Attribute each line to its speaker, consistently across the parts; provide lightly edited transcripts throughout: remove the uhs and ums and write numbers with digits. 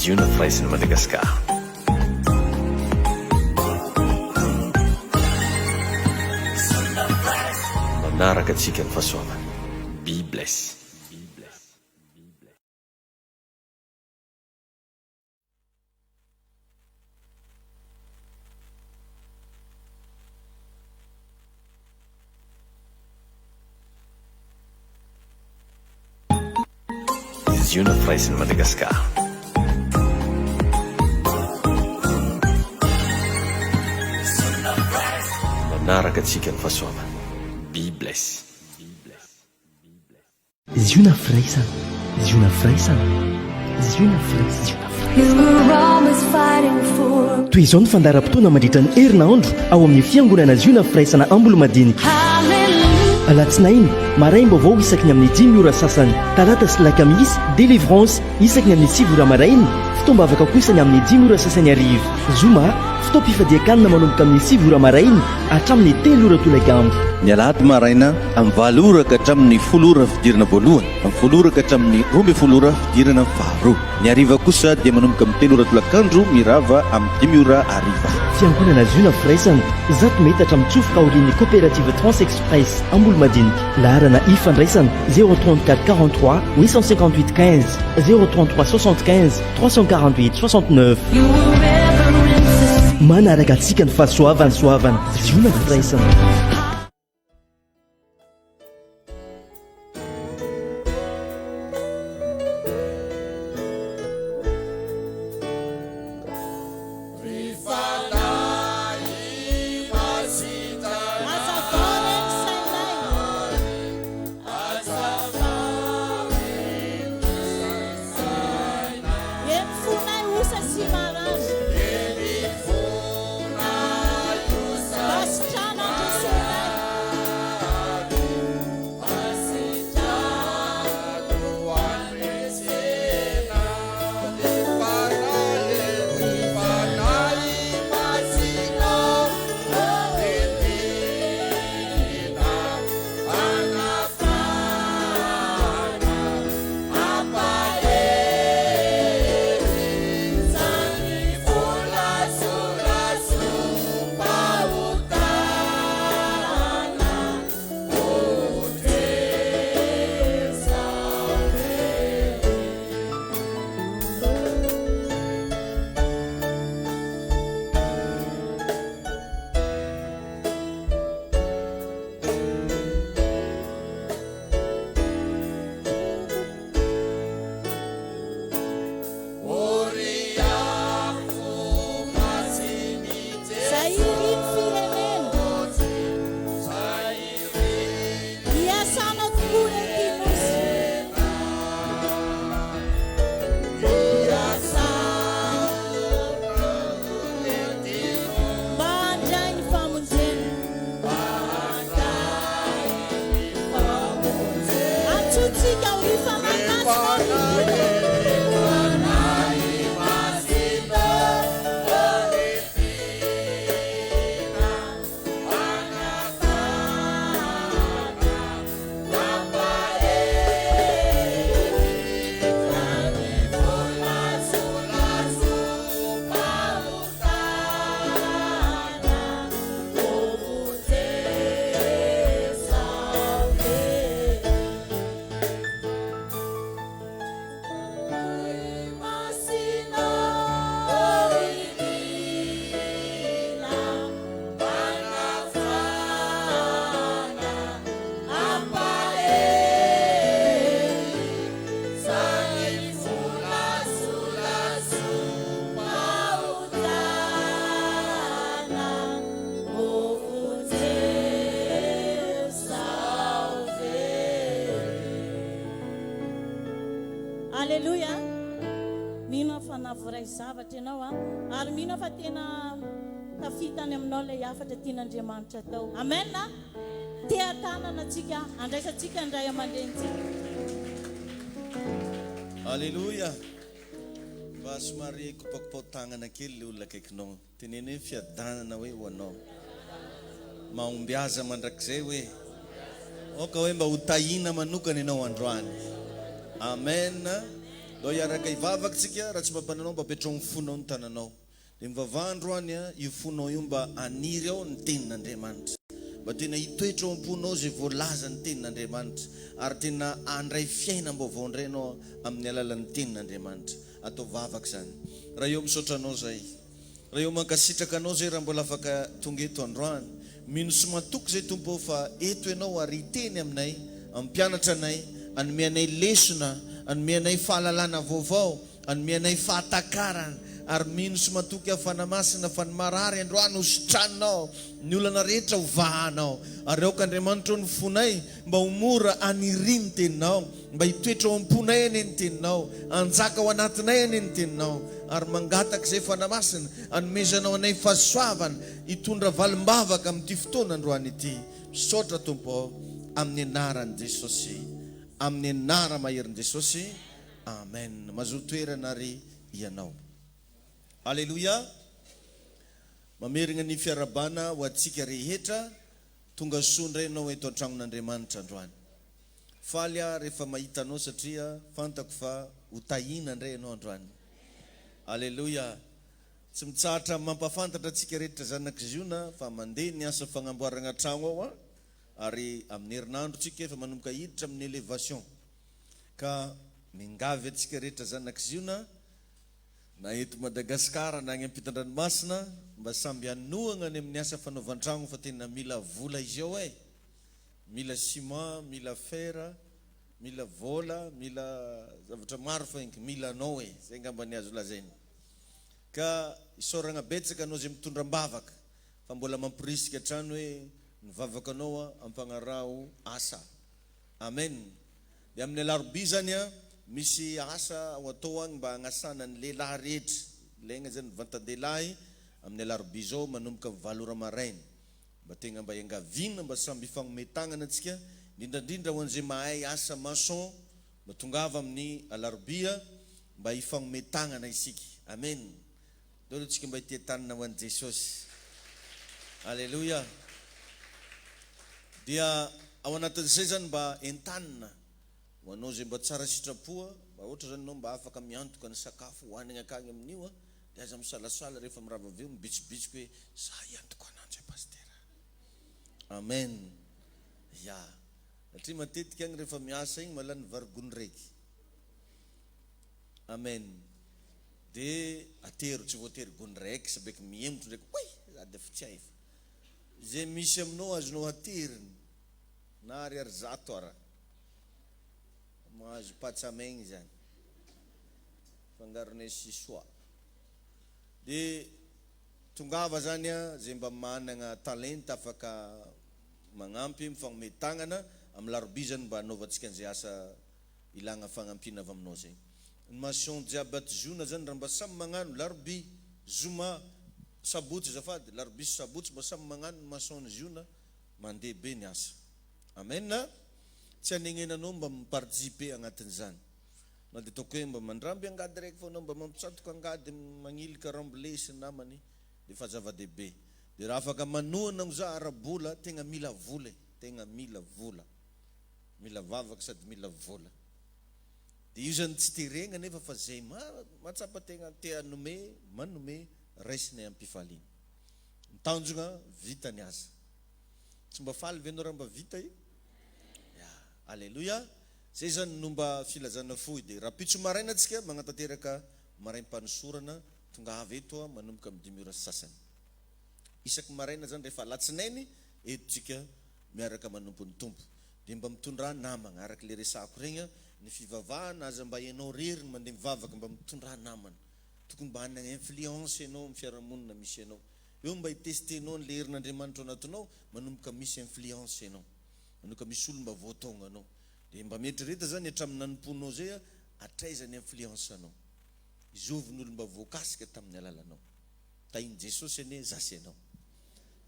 Speaker 1: Ziona Firaisan'i Madagasikara. Manaraka antsika ny fahasoavana. Be bless. Ziona Firaisan'i Madagasikara. Manaraka antsika ny fahasoavana. Be bless.
Speaker 2: Ziona firaisana, ziona firaisana, ziona firaisana. Toy izao ny fandaharam-potoana mandritra ny herinandro ao amin'ny Fiangonana Ziona Firaisana Ambolomadinika. Alatsinainy, maraim-baovao isaky ny amin'ny dimy ora sasany. Talata sy Lakamisy, Délivrance, isaky ny amin'ny sivy ora maraina. Fotoam-bavaka kosa ny amin'ny dimy ora sasany hariva. Zoma, fotoam-pifadian-kanina manomboka amin'ny sivy ora maraina hatramin'ny telo ora tolakandro.
Speaker 3: Ny alahady maraina amin'ny valo ora ka hatramin'ny folo ora fidirana voalohany, amin'ny folo ora ka hatramin'ny 12 ora fidirana faharoa. Ny hariva kosa dia manomboka amin'ny telo ora tolakandro mirava amin'ny dimy ora hariva.
Speaker 2: Fiangonana Ziona Firaisana, zato metatra mitsofoka aorian'ny Coopérative Trans Express Ambolomadinika. Laharana ifandraisana, 034 43 858 15, 033 75 348 69. Manaraka antsika ny fahasoavana, soavana, Ziona Firaisana.
Speaker 4: Aleloia! Mino aho fa nahavoaray zavatra ianao an, ary mino aho fa tena tafita any aminao ilay hafatra tian'Andriamanitra atao. Amen! Teha-tanana antsika, andraisantsika ny ray aman-drenintsika.
Speaker 3: Aleloia! Mba somary kopakopao tagnana kely le olona akaikinao. Teneno hoe fiadanana hoe ho anao. Mahombiaza mandrakizay hoe. Aoka hoe mba ho tahiana manokana ianao androany. Amen. Ndao hiaraka hivavaka tsika, raha tsy mba mpananao mba apetraho amin'ny fonao ny tananao. Dia mivavaha androany a, io fonao io mba haniry ao ny tenin'Andriamanitra. Mba tena hitoetra ao am-ponao izay voalazan'ny tenin'Andriamanitra. Ary tena handray fiainam-baovao indray ianao amin'ny alalan'ny tenin'Andriamanitra. Atao vavaka izany. Ray ô misaotra anao izahay. Ray ô mankasitraka anao izay raha mbola afaka tonga eto androany. Mino sy matoky izay Tompo ô fa eto ianao ary hiteny aminay, hampianatra anay, hanome anay lesona, hanome anay fahalalana vaovao, Hanome anay fahatakarana ary mino sy matoky aho Fanahy Masina fa ny marary androany ho sitraninao, ny olana rehetra ho vahanao. Ary aoka Andriamanitra o ny fonay mba ho mora haniria ny Teninao, mba hitoetra ao am-ponay anie ny Teninao, hanjaka ao anatinay anie ny Teninao. Ary mangataka izay Fanahy Masina hanomezanao anay fahasoavana hitondra valim-bavaka amin'ity fotoana androany ity. Misaotra Tompo o, amin'ny anaran'i Jesosy. Amin'ny anara-maherin'i Jesosy. Amen. Mazoa toerana ary ianao. Aleloia. Mamerina ny fiarahabana ho antsika rehetra. Tonga soa indray ianao eto an-tranon'Andriamanitra androany. Faly aho rehefa mahita anao satria fantako fa ho tahiana indray ianao androany. Aleloia. Tsy mitsahatra mampahafantatra antsika rehetra zanak'i Ziona fa mandeha ny asa fagnamboaragna tragno ao an, ary amin'ny herinandro tsika efa manomboka hiditra amin'ny elevation. Ka miangavy antsika rehetra zanak'i Ziona, na eto Madagasikara na any ampitan-dranomasina, mba samby hanohagna any amin'ny asa fanaovan-tragno fa tena mila vola izy ao e! Mila ciment, mila fer, mila vôla, mila zavatra maro fa inky mila anao e! Zay angamba ny azo lazaina. Ka isaoragna betsaka anao zay mitondra am-bavaka fa mbola mamporisika hatrany hoe ny vavakanao ampagnaraho asa. Amen. Dia amin'ny alarobia izany an, misy asa ho atao agny mba hagnasana ny lehilahy rehetra. Ilaigna zany ny vantan-dehilahy amin'ny alarobia izao manomboka amin'ny valo ora maraina. Mba tegna mba iangaviana mba samby hifagnome tagnana antsika, indrindra indrindra ho an'izay mahay asa maçon, mba tongava amin'ny alarobia mba hifagnome tagnana isika. Amen. Ndao aloha tsika mba hitia tanana ho an'i Jesosy. Aleloia. Dia ao anatin'izay zany mba entanina ho anao izay mba tsara sitrapo, mba ohatra zany ianao mba afaka miantoka ny sakafo hohanigna akagny amin'io dia aza misalasala rehefa mirava avy eo mibitsibitsika hoe za hiantoka ananjy e pasitera. Amen. Ya. Satria matetika agny rehefa miasa igny malany vary gony raiky. Amen. De atero, tsy voatery gony raiky sabeky mihemotro ndraiky oay za de efa tsy hay fa ze misy aminao azonao ateriny na ariary zato ara mahazo patsa maigny zany fangaronay sisoa de tongava zany a ze mba managna talenta afaka magnampy mifagnome tagnana am larobia zany mba anaovantsika an'izay asa ilagna fagnampiana avy aminao zay. Ny maçon jiaby ato ziona zany raha mba samy magnano larobia, zoma, sabotsy azafady, larobia sy sabotsy mba samy magnano ny maçon ny ziona mandeha be ny asa. Amen a! Tsy anegnenanao mba mi-participer agnatin'izany. Na dia ataoko hoe mba mandramby angady raiky fô anao mba mampitsatoka angady magnilika remblai sy ny namany dia efa zava-dehibe. Dia raha afaka manohana za ara-bola tegna mila vola e, tegna mila vola. Mila vavaka sady mila vola. Dia io zany tsy terena nefa fa zay mahatsapa tegna te hanome manome raisinay am-pifaliana. Ny tanjona vita ny asa. Tsy mba faly ve anao raha mba vita e? Ya, aleloia. Zay zany no mba filazana fohy. Dia rahampitso maraina tsika magnatanteraka maraim-panosorana, tongava eto manomboka amin'ny dimy ora sy sasany. Isaky maraina zany rehefa alatsinainy eto tsika miaraka manompo ny Tompo. Dia mba mitondrà namagna, araka ilay resahako regny an, ny fivavahana aza mba ianao rery no mandeha mivavaka, mba mitondrà namana. Tokony mba hanagna influence ianao amin'ny fiarahamonina misy anao. Eo mba hi-tester-nao an'ilay herin'Andriamanitra ao anatinao, manomboka misy influence ianao. Manomboka misy olo mba voataogna anao. Dia mba mieritrereta zany hatramin'ny nanompoanao zay an, hatraiza ny influence anao. Izovy ny olo mba voakasika tamin'ny alalanao. Tahin'i Jesosy anie za sy ianao.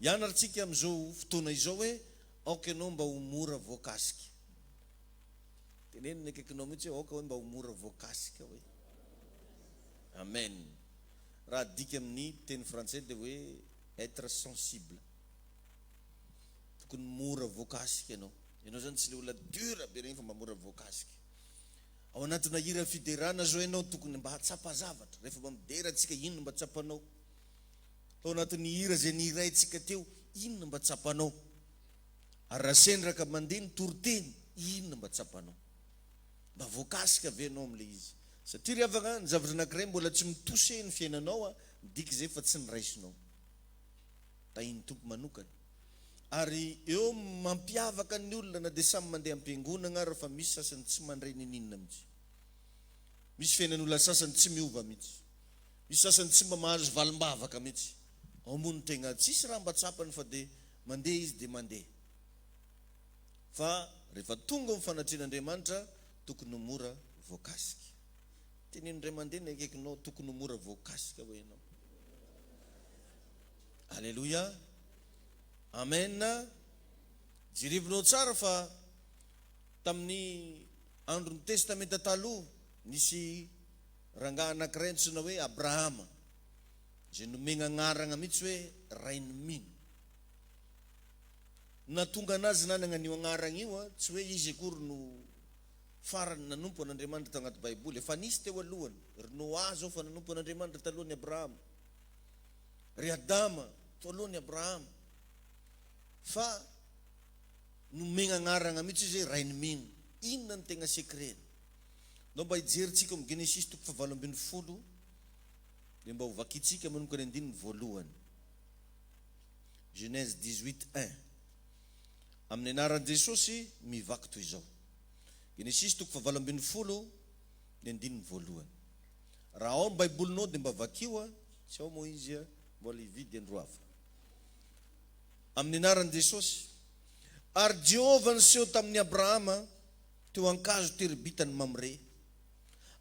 Speaker 3: Hianarantsika amin'izao fotoana izao hoe aoka ianao mba ho mora voakasika. Teneno ny akaikinao mihitsy hoe aoka hoe mba ho mora voakasika hoe. Amen. Raha adika amin'ny teny frantsay dia hoe être sensible. Tokony mora voakasika ianao. Ianao zany tsy le olona dur be regny fa mba mora voakasika.
Speaker 5: Ao anatina hira fiderana zao ianao tokony mba hahatsapa zavatra. Rehefa mba midera antsika, inona mba tsapanao? Tao anatin'ny hira izay nihiraintsika teo, inona mba tsapanao? Ary raha sendra ka mandeha ny toriteny, inona mba tsapanao? Mba voakasika ve ianao amin'ilay izy? Satria ry havana, ny zavatra anankiray mbola tsy mi-toucher ny fiainanao, midika izay fa tsy niraisinao. Tahin'ny Tompo manokana. Ary eo mampiavaka ny olona na dia samy mandeha am-piangonana ara fa misy sasany tsy mandray niniana mihitsy. Misy fiainan'olona sasany tsy miova mihitsy. Misy sasany tsy mba mahazo valim-bavaka mihitsy. Ao ambony tegna tsisy raha mba tsapany fa dia mandeha izy dia mandeha. Fa rehefa tonga ao amin'ny fanatrehan'Andriamanitra tokony ho mora voakasika. Teneno indray mandeha ny akaikinao tokony ho mora voakasika hoe ianao. Aleloia. Amen. Jerevinao tsara fa tamin'ny andron'ny Testamenta Taloha nisy rangahy anankiray antsoina hoe Abrahama, izay nomena agnarana mihitsy hoe rain'ny mino. Nahatonga anazy nanana an'io agnarana io, tsy hoe izy akory no farany nanompo an'Andriamanitra tao anaty Baiboly, efa nisy teo alohany, ry Noa zao fa nanompo an'Andriamanitra talohan'i Abrahama. Ry Adama, teo alohan'i Abrahama, fa nomegna agnaragna mihitsy izy hoe rain'ny mino. Inona no tegna secret-ny? Ndao mba hijerintsika ao amin'ny Genesisy toko fahavalo 18, dia mba ho vakintsika manomboka ny andininy voalohany. Genèse 18, un. Amin'ny anaran'i Jesosy, mivaky toy izao. Genesisy toko fahavalo 18, ny andininy voalohany. Raha ao ny baibolinao dia mba vakio a, tsy ao moa izy a, mbola hividy andro hafa. Amin'ny anaran'i Jesosy. Ary Jehovah niseho tamin'i Abrahama teo an-kazo teribitan'i Mamre,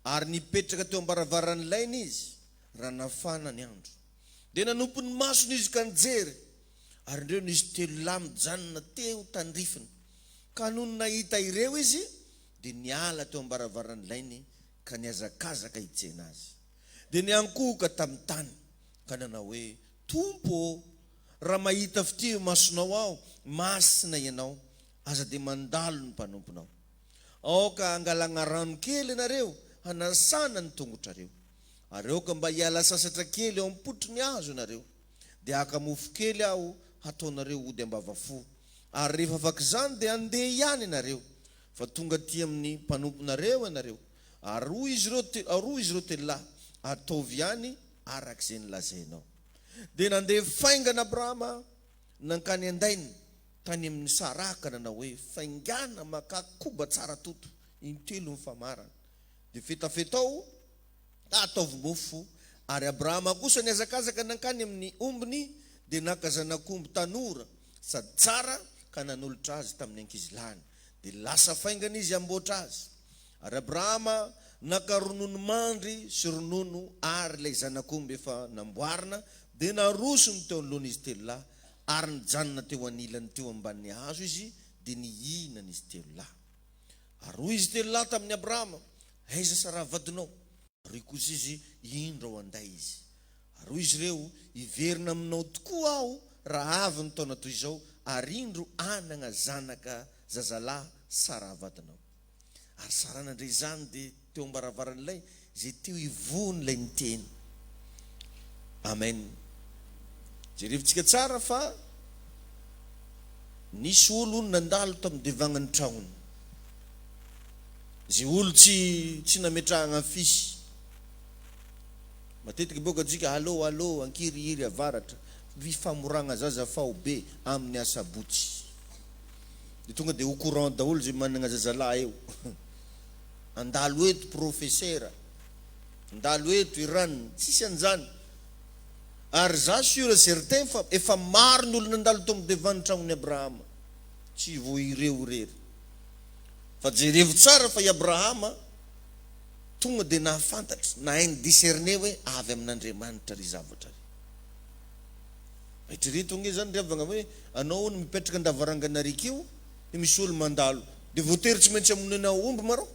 Speaker 5: ary nipetraka teo am-baravaran'ny lainy izy, raha nafana ny andro. Dia nanompo ny masony izy ka nijery, ary indreo nisy telo lahy mijanona teo tandrifiny. Ka nony nahita ireo izy, dia niala teo am-baravaran'ny lainy ka nihazakazaka hitsena azy. Dia niankohoka tamin'ny tany, ka nanao hoe, Tompo ô, raha mahita fitia eo imasonao aho, masina Ianao, aza dia mandalo ny mpanomponao. Aoka hangalagna rano kely ianareo hanasana ny tongotrareo, ary aoka mba hiala sasatra kely eo am-potry ny hazo ianareo. Dia haka mofo kely aho hataonareo hody am-bavafo, ary rehefa afak'izany dia handeha ihany ianareo, Fa tonga aty amin'ny mpanomponareo ianareo, ary hoy izy ireo, ary hoy izy ireo telolahy, Ataovy ihany araka izay nolazainao. Dia nandeha faingana Abrahama nankany an-dainy tany amin'i Saraha ka nanao hoe, Faingàna makà koba tsara toto, intelo ny famarana. Dia fetafetao ka ataovy mofo. Ary Abrahama kosa nihazakazaka nankany amin'ny ombiny, dia naka zanak'omby tanora sady tsara ka nanolotra azy tamin'ny ankizilahiny. Dia lasa faingana izy hamboatra azy. Ary Abrahama naka ronono mandry sy ronono ary ilay zanak'omby efa namboarina, dia narosony teo anoloan'izy telolahy, ary nijanona teo anilany teo ambanin'ny hazo izy, dia nihinana izy telolahy. Ary hoy izy telolahy tamin'i Abrahama, Aiza Saraha vadinao? Ary hoy kosa izy, Indro ao an-day izy. Ary hoy izy ireo, Hiverina aminao tokoa aho raha avy ny taona toy izao, ary indro hanana zanaka zazalahy Saraha vadinao. Ary Saraha nandre izany dia teo am-baravaran'ilay izay teo ivohony ilay niteny. Amen. Jerevintsika tsara fa nisy olo hono nandalo tamin'ny devagnan'ny tragnony. Izay olo tsy tsy nametrahagna afisy. Matetiky boka antsika allo allo ankirihiry avaratra fifamoragna zaza faobe amin'ny asabotsy. Dia tonga dia au courant daholo izay managna zazalahy eo. Andalo eto profesera, andalo eto i ranona, tsisy an'izany. Ary za sur et certain fa efa maro ny olona nandalo tao amin'ny devant ny tragnon'i Abrahama. Tsy vao ireo irery. Fa jerevo tsara fa i Abrahama tonga dia nahafantatra, nahay ni-discerner hoe avy amin'Andriamanitra ry zavatra ry. Eritrereto ange izany ry havagna hoe anao hono mipetraka an-davarangana ariky io dia misy olo mandalo dia voatery tsy maintsy amonena omby marô?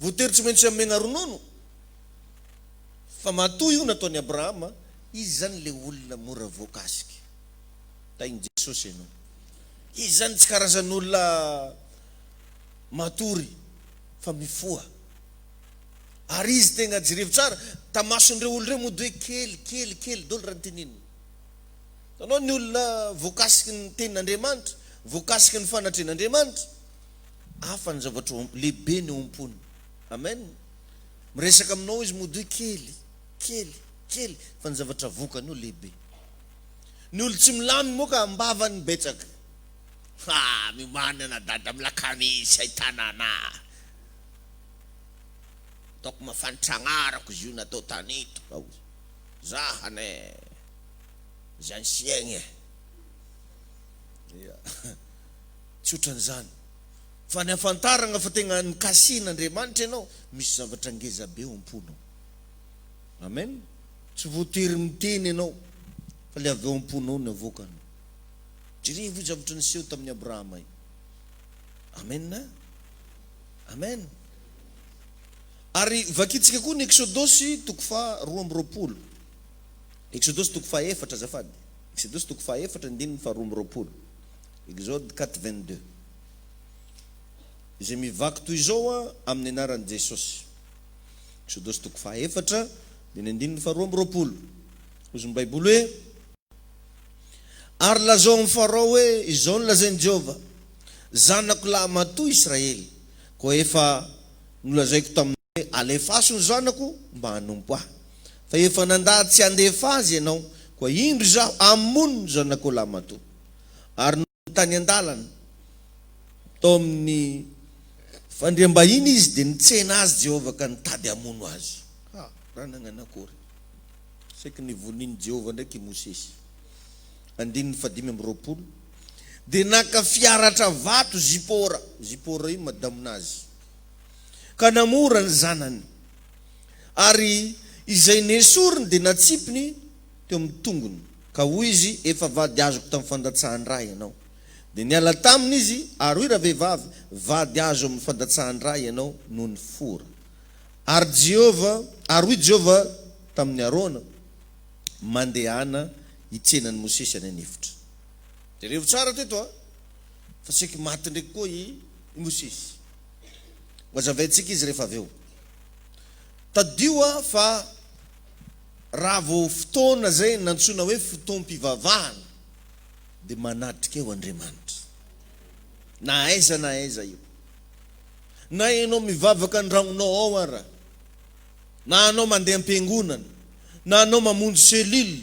Speaker 5: Voatery tsy maintsy amena ronono? Fa matoa io nataon'i Abrahama, izy izany ilay olona mora voakasika. Tahin'i Jesosy ianao. Izy izany tsy karazan'olona matory. Fa mifoha. Ary izy tegna jerevo tsara, tamason'ireo olo ireo mody hoe kely, kely, kely dolo raha noteneniny. Hitanao ny olona voakasiky ny tenin'Andriamanitra, voakasiky ny fanatrehan'Andriamanitra, hafa ny zavatra ao, lehibe ny ao am-pony. Amen. Miresaka aminao izy mody hoe kely, kely, kely, fa ny zavatra avokany eo lehibe. Ny olo tsy milaminy moa ka am-bavany betsaka. Ha, miomàna na dada am lakamisy ahitana anà. Ataoko mafantragnarako izy io natao tanito ao. Za ane ancienne e. Ia. Tsy otran'izany. Fa ny afantaragna fa tegna nikasihin'Andriamanitra ianao, misy zavatra ngeza be ao am-ponao. Amen. Tsy voatery miteny ianao fa le avy ao am-ponao no avoakany. Jerevo io zavatra niseho tamin'i Abrahama io. Amen. Amen. Ary vakintsika koa ny Eksodosy toko faha 22. Eksodosy toko faha efatra azafady. Eksodosy toko faha efatra andininy faha 22. Exode 4 22. Izay mivaky toy izao amin'ny anaran'i Jesosy. Eksodosy toko faha efatra dia ny andininy faha 22. Hozy ny Baiboly hoe. Ary lazao amin'i Farao hoe, 'Izao no lazain'i Jehovah, Zanako lahimatoa Israely, koa efa nolazaiko taminao hoe, Alefaso ny zanako mba hanompo ahy. Fa efa nandà tsy handefa azy ianao, koa indro izaho hamono ny zanakao lahimatoa. Ary nony tany an-dalana, tao amin'ny fandriam-bahiny izy, dia nitsena azy Jehovah ka nitady hamono azy. Ha, raha nagnano akory! Saiky nivonin'i Jehovah ndraiky i Mosesy. Andininy fahadimy amby 20. Dia naka fiaratra vato Zipora, Zipora io madamonazy, ka namora ny zanany. Ary izay nesoriny dia natsipiny teo amin'ny tongony. Ka hoy izy, Efa vady azoko tamin'ny fandatsahan-dra ianao. Dia niala taminy izy, ary hoy ravehivavy, Vady azo amin'ny fandatsahan-dra ianao noho ny fora. Ary Jehovah, ary hoy Jehovah tamin'i Arona, Mandehana hitsena an'i Mosesy any an'efitra. Jerevo tsara teto a! Fa saiky maty ndraiky koa i Mosesy. Ho hazavaintsika izy rehefa avy eo. Tadidio a fa raha vao fotoana izay nantsoina hoe fotoam-pivavahana dia manatrika eo Andriamanitra. Na aiza na aiza io. Na ianao mivavaka an-dragnonao ao ara, na anao mandeha am-piangonana, na anao mamonjy cellule,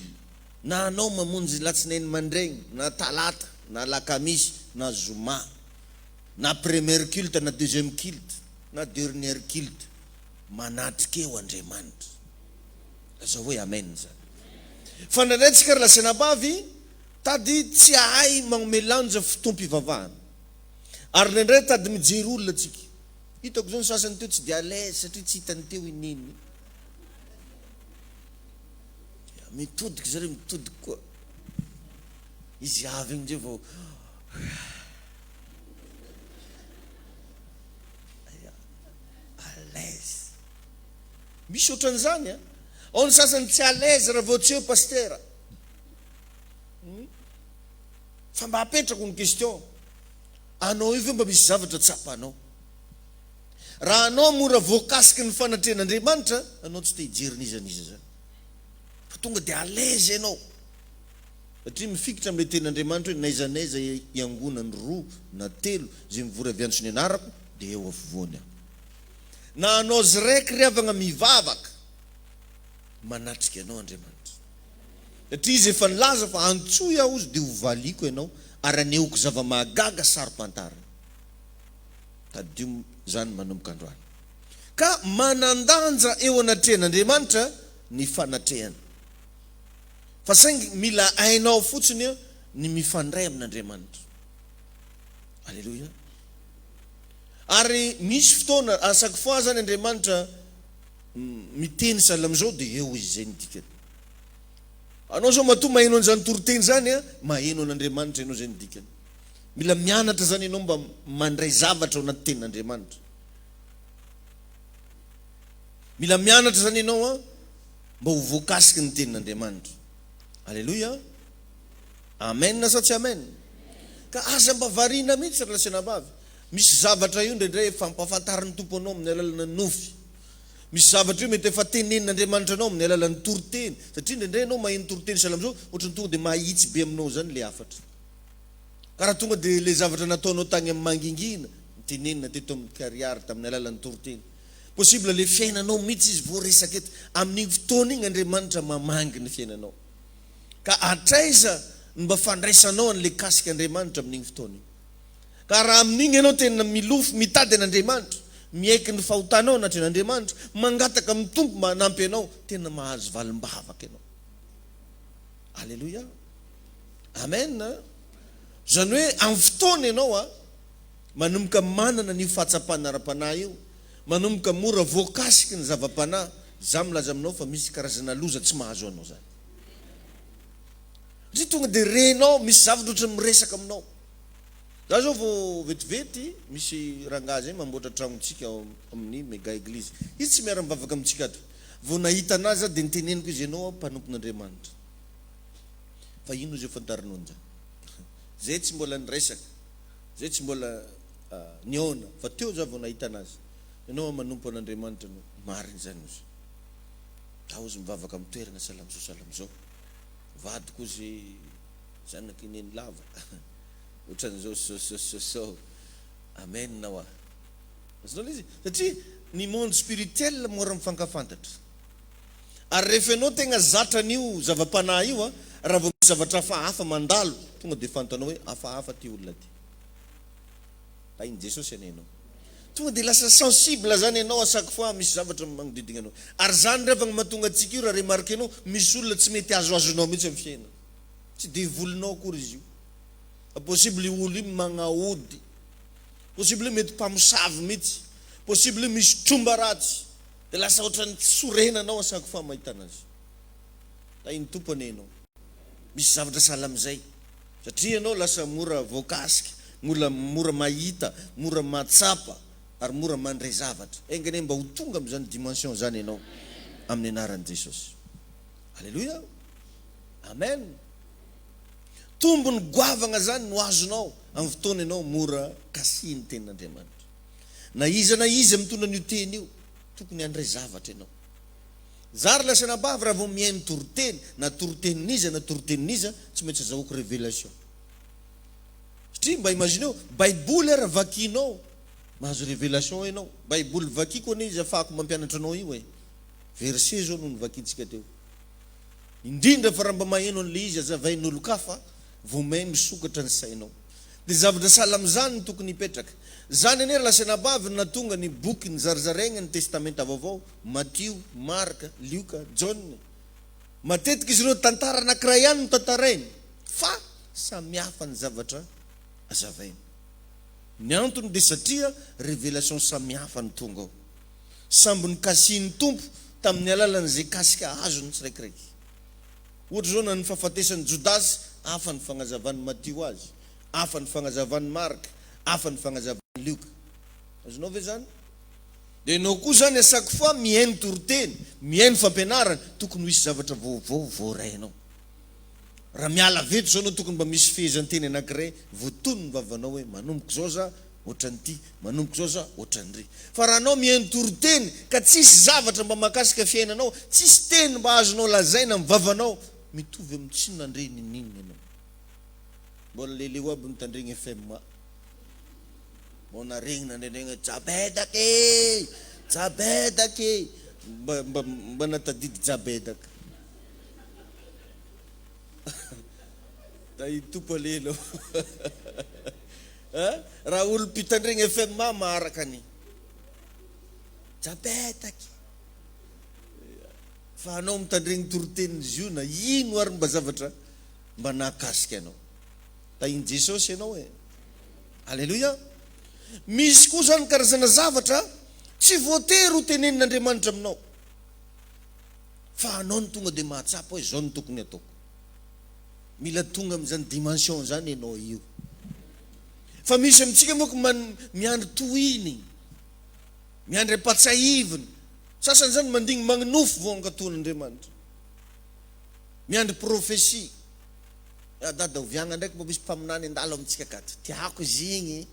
Speaker 5: na anao mamonjy latsinainy mandregny, na talata, na alakamisy, na zoma, na première culte na deuxième culte, na dernière culte, manatrika eo Andriamanitra. Lazao hoe amen zany. Fa indraindray tsika ry lahy sy anabavy, tady tsy hahay magnome lanja fotoam-pivavahana. Ary indraindray tady mijery olona tsika. Hitako zao ny sasany teo tsy dia à l'aise satria tsy hitany teo i Neny. Dia mitodika zareo, mitodika koa. Izy avy iny ndray vao à l'aise. Misy ohatran'izany an. Ao ny sasany tsy à l'aise raha vao tsy eo pasitera. Fa mba apetrako ny question, anao io ve mba misy zavatra tsapanao? Raha anao mora voakasiky ny fanatrehan'Andriamanitra, anao tsy te hijery n'iza n'iza zany. Fa tonga dia à l'aise ianao. Satria mifikitra amin'ilay tenin'Andriamanitra hoe n'aiza n'aiza iangonany roa na telo izay mivory avy antso ny anarako dia eo afovoany aho. Na anao zrek ry havagna mivavaka, manatrika anao Andriamanitra. Satria Izy efa nilaza fa antsoy Aho dia ho valiako ianao ary hanehoko zava-mahagaga saro-pantarina. Tadidio izany manomboka androany. Ka manan-danja eo anatrehan'Andriamanitra ny fanatrehana. Fa saingy mila hainao fotsiny ny mifandray amin'Andriamanitra. Aleloia. Ary misy fotoana, à chaque fois zany Andriamanitra miteny sahala amin'izao dia eo izy, izay ny dikany. Anao zao matoa maheno an'izany toriteny izany a, maheno an'Andriamanitra ianao, izay ny dikany. Mila mianatra zany ianao mba mandray zavatra ao anaty tenin'Andriamanitra. Mila mianatra zany ianao a, mba ho voakasiky ny tenin'Andriamanitra. Aleloia. Amen sa tsy amen? Ka aza mba variana mihitsy ry lahy sy anabavy. Misy zavatra io indraindray efa ampahafantarin'ny Tompo anao amin'ny alalana nofy. Misy zavatra io mety efa tenenin'Andriamanitra anao amin'ny alalan'ny toriteny. Satria indraindray ianao maheno toriteny sahala amin'izao, ohatran'ny tonga dia mahitsy be aminao izany ilay hafatra. Ka raha tonga dia ilay zavatra nataonao tany amin'ny mangingina, notenenina teto amin'ny Kariary tamin'ny alalan'ny toriteny. Possible ilay fiainanao mihitsy izy voaresaka eto. Amin'iny fotoana iny Andriamanitra mamangy ny fiainanao. Ka hatraiza no mba fandraisanao an'ilay kasika Andriamanitra amin'iny fotoana iny? Ka raha amin'iny ianao tena milofo mitady an'Andriamanitra, miaiky ny fahotanao anatrehan'Andriamanitra, mangataka amin'ny Tompo mba hanampy anao, tena mahazo valim-bavaka ianao. Aleloia. Amen. Izany hoe amin'ny fotoana ianao a, manomboka manana an'io fahatsapana ara-panahy io, manomboka mora voakasiky ny zava-panahy, izaho milaza aminao fa misy karazana loza tsy mahazo anao izany. Satria tonga dia renao, misy zavatra ohatran'ny miresaka aminao. Za zao vao vetivety misy rangahy zay mamboatra tragnontsika ao amin'ny mega eglise. Izy tsy miara mivavaka amintsika ato. Vao nahita anazy za dia niteneniko izy ianao mpanompon'Andriamanitra. Fa ino izy io fantarinao an'izany? Zay tsy mbola niresaka, zay tsy mbola nihaona fa teo za vao nahita anazy. Ianao manompo an'Andriamanitra no marina izany ozy. Tao izy mivavaka amin'ny toerana sahala amin'izao sahala amin'izao. Vadiko ozy Zanak'i Neny lava ohatran'izao sy zao sy zao sy zao. Amen hoa. Azonao ilay izy? Satria ny monde spirituel mora mifankafantatra. Ary rehefa ianao tegna zatra an'io zava-panahy io, raha vao misy zavatra hafahafa mandalo, tonga dia fantanao hoe hafahafa ity olona ity. Tahin'i Jesosy anie ianao. Tonga dia lasa sensible zany ianao à chaque fois misy zavatra magnodidina anao. Ary zany rehefa mahatonga antsika io raha remarquer-nao, misy olona tsy mety azoazonao mihitsy amin'ny fiainana. Tsy devolinao akory izy io. Fa possible io olo io magnaody. Possible mety mpamosavy mihitsy. Possible misy tromba ratsy. Dia lasa ohatran'ny sorena anao à chaque fois mahita anazy. Tahin'ny Tompo anie ianao. Misy zavatra sahala amin'izay. Satria ianao lasa mora voakasika, mora mora mahita, mora mahatsapa ary mora mandray zavatra. Enga anie mba ho tonga amin'izany dimension izany ianao amin'ny anaran'i Jesosy. Alléluia. Amen. Tombony goavagna zany no azonao amin'ny fotoana ianao mora kasihin'ny tenin'Andriamanitra. Na iza na iza mitondra an'io teny io, tokony handray zavatra ianao. Za ry lasa anabavy raha vao mihaino toriteny, na toritenin'iza na toritenin'iza, tsy maintsy azahoako révélation. Satria mba imagineo, baiboly ara vakianao, mahazo révélation ianao. Baiboly vakiko anie izy afahako mampianatra anao io e. Verset zao no novakintsika teo. Indrindra fa raha mba maheno an'ilay izy azavain'olon-kafa, vao may misokatra ny sainao. Dia zavatra sahala amin'izany no tokony hipetraka. Izany anie ry lahy sy anabavy no nahatonga ny boky nizarizaraigna ny Testamenta Vaovao, Matio, Marka, Lioka, Jaona. Matetika izy ireo tantara anankiray ihany no tantarainy, fa samy hafa ny zavatra azavainy. Ny antony dia satria révélation samy hafa no tonga ao. Samby nokasihin'ny Tompo tamin'ny alalan'izay kasika azony tsiraikiraiky. Ohatra izao na ny fahafatesan'i Jodasy, hafa ny fagnazavan'i Matio azy, hafa ny fagnazavan'i Marka, hafa ny fagnazavan'i Lioka. Azonao ve izany? Dia ianao koa izany à chaque fois mihaino toriteny, mihaino fampianarana, tokony ho hisy zavatra vaovao voarainao. Raha miala avy eto izao ianao tokony mba misy fehezanteny anankiray voatonon'ny ny vavanao hoe manomboka izao za ohatran'ity, manomboka izao za ohatran'ry. Fa raha anao mihaino toriteny ka tsisy zavatra mba mahakasika fiainanao, tsisy teny mba azonao lazaina amin'ny vavanao, mitovy amin'ny tsy nandre ninininona ianao. Mbola leleo aby mitandregny FMA. Mbô naregny nandrendregny hoe Jabedaka e! Jabedaka e! Mba mba mba natadidy Jabedaka. Da itopo alelo. Raha olo mpitandregny FMA maharaka ny Jabedaka. Fa anao mitandregny toritenin'i Ziona, ino ary mba zavatra mba nahakasika anao? Tahin'i Jesosy ianao e. Aleloia. Misy koa zany karazana zavatra tsy voatery ho tenenin'Andriamanitra aminao. Fa anao no tonga dia mahatsapa hoe izao no tokony ataoko. Mila tonga amin'izany dimension izany ianao io. Fa misy amintsika manko miandry tohiny, miandry ampatsiahiviny. Sasany izany mandigny magnonofy vao ankatoan'Andriamanitra. Miandry prophetie. Ya dada oviagna ndraiky mba misy mpaminany handalo amintsika akato. Tiako izy igny.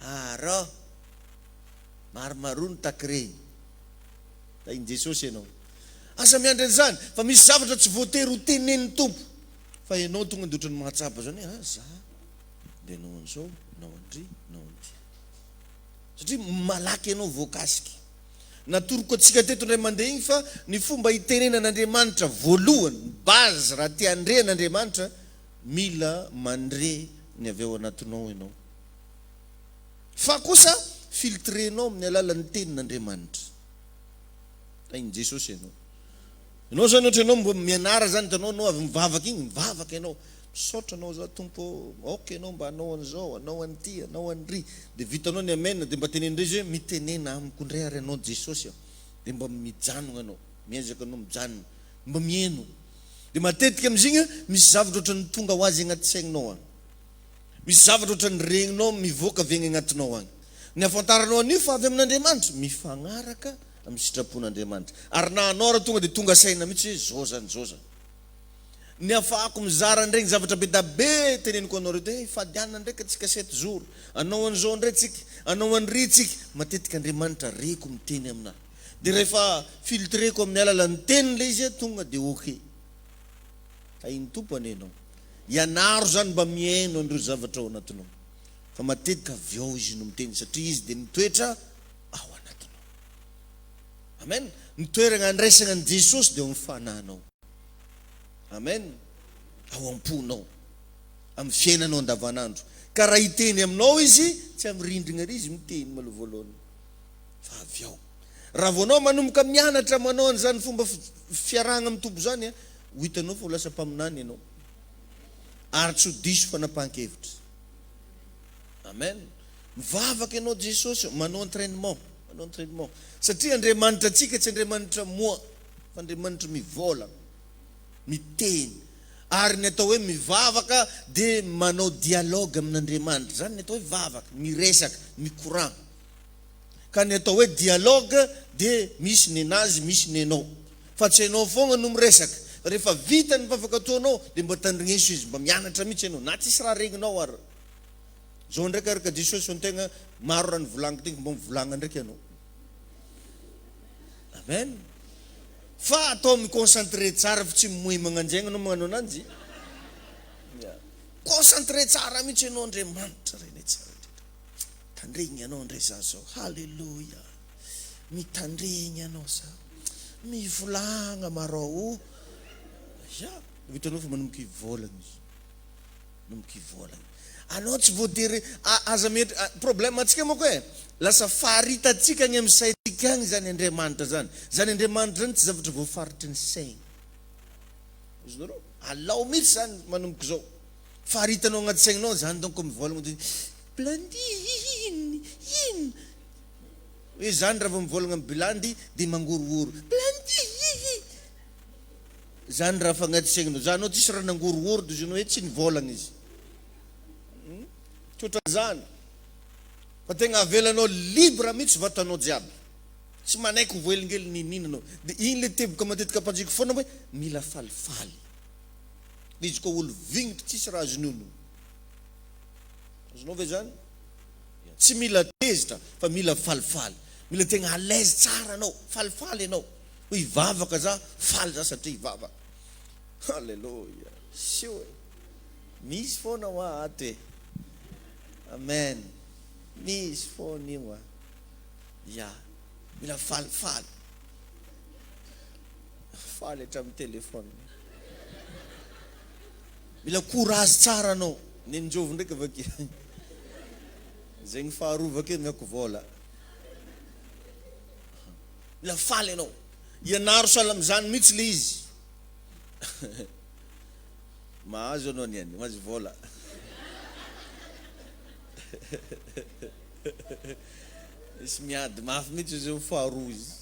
Speaker 5: Arô! Maromaroa ny takireny. Tahin'i Jesosy ianao. Aza miandry an'izany fa misy zavatra tsy voatery ho tenenin'ny Tompo fa ianao tonga dia ohatran'ny mahatsapa izany hoe ah za dia hanao an'izao, hanao an'dry, hanao an'ity. Satria malaky ianao voakasika. Natoroko antsika teto indray mandeha iny fa ny fomba hitenenan'Andriamanitra voalohany, ny base raha te handre an'Andriamanitra, mila mandre ny avy ao anatinao ianao. Fa kosa filtrer-nao amin'ny alalan'ny tenin'Andriamanitra. Tahin'i Jesosy ianao. Ianao zany ohatra ianao mbo mianara zany hitanao anao avy mivavaka iny, mivavaka ianao. Misaotra anao za Tompo ô, aoka ianao mba hanao an'izao, hanao an'ity, hanao an'ry. Dia vitanao ny amen dia mba teneno indray izy hoe mitenena amiko indray ary ianao Jesosy a. Dia mba mijanona ianao, miezaka ianao mijanona, mba miheno. Dia matetika amin'izigny misy zavatra ohatran'ny tonga ho azy agnaty saigninao agny. Misy zavatra ohatran'ny regninao mivoaka avy agny agnatinao agny. Ny ahafantaranao an'io fa avy amin'Andriamanitra, mifagnaraka amin'ny sitrapon'Andriamanitra. Ary na anao ary tonga dia tonga saina mihitsy hoe zao zany, zao zany. Ny afahako mizara an'iregny zavatra be da be teneniko anareo dia hifadianana ndraiky antsika sept jours, anao an'izao ndray tsika, anao an'iry tsika. Matetika Andriamanitra reko miteny aminà. Dia rehefa filtreko amin'ny alalan'ny teniny ilay izy tonga dia ok. Tahin'ny Tompo anie ianao. Ianaro izany mba mihaino an'ireo zavatra ao anatinao. Fa matetika avy ao Izy no miteny satria Izy dia mitoetra ao anatinao. Amen. Ny toerana andraisana an'i Jesosy dia ao amin'ny fanahinao. Amen. Ao am-ponao. Amin'ny fiainanao andavanandro. Ka raha hiteny aminao Izy, tsy amin'ny rindrina ery Izy miteny maloha voalohany. Fa avy ao. Raha vao anao manomboka mianatra manao an'izany fomba fiarahana amin'ny Tompo izany, ho hitanao fa ho lasa mpaminany ianao. Ary tsy ho diso fanapahan-kevitra. Amen. Mivavaka ianao Jesosy, manao entrainement, manao entrainement. Satria Andriamanitra antsika tsy Andriamanitra moa, fa Andriamanitra mivola, miteny. Ary ny atao hoe mivavaka dia manao dialogue amin'Andriamanitra. Izany ny atao hoe vavaka, miresaka, mikoragna. Ka ny atao hoe dialogue dia misy nenazy, misy nenao. Fa tsy enao foagna no miresaka. Rehefa vita ny vavaka ataonao dia mba tandrigneso izy, mba mianatra mihitsy enao, na tsisy raha regninao ary. Zao ndraiky araka Jesosy antegna maro raha nivolagniko tegna mba mivolagna ndraiky anao. Amen. Fa atao mi-concentré tsara fa tsy mimoy magnanjegny anao magnano ananjy. Yeah. Concentré tsara mihitsy enao Andriamanitra Rainay tsara indrindra. Tandregny anao ndray za zao. Haleloia. Mitandregny anao za. Mivolagna marao o. Ya, hitanao fa manomboka hivolagna izy. Manomboka hivolagna. Anao tsy voatery aza mihetra problème antsika manko e. Lasa faritantsika agny amin'ny saintsika agny zany Andriamanitra zany. Zany Andriamanitra zany tsy zavatra voafaritry ny saigny. Azonareo? Alao mihitsy zany manomboka izao. Faritanao agnaty saigninao zany donc mivolagna de Blandy inn inn. Hoe zany raha vao mivolagna am bilandy de mangorohoro. Blandy hihi. Zany raha fa agnaty saigninao. Zany ao tsisy raha nangorohoro de zany hoe tsy nivolagna izy. Hmm? Tsy ohatran'izany. Fa tegna avelanao libre mihitsy vatanao jiaby. Tsy manaiky ho voahelingelina n'inon'inona anao. De iny le teboka matetika ampanjiko foana hoe mila falifaly. Izy koa olo vignitra tsisy raha azony ono. Azonao ve zany? Tsy mila tezitra fa mila falifaly. Mila tegna à l'aise tsara anao, falifaly ianao. Hoe hivavaka za, faly za satria hivavaka. Alléluia. Sio e. Misy foana hoa ato e. Amen. Misy foana io a. Ya. Mila falifaly. Faly hatramin'ny téléphone. Mila courage tsara anao. Nenjovy ndraiky avake. Zegny faharoa avake omeko vôla. Mila faly ianao. Ianaro sahala amizany mihitsy le izy. Mahazo anao niany, mahazo vôla. Misy miady mafy mihitsy izy eo faharoa izy.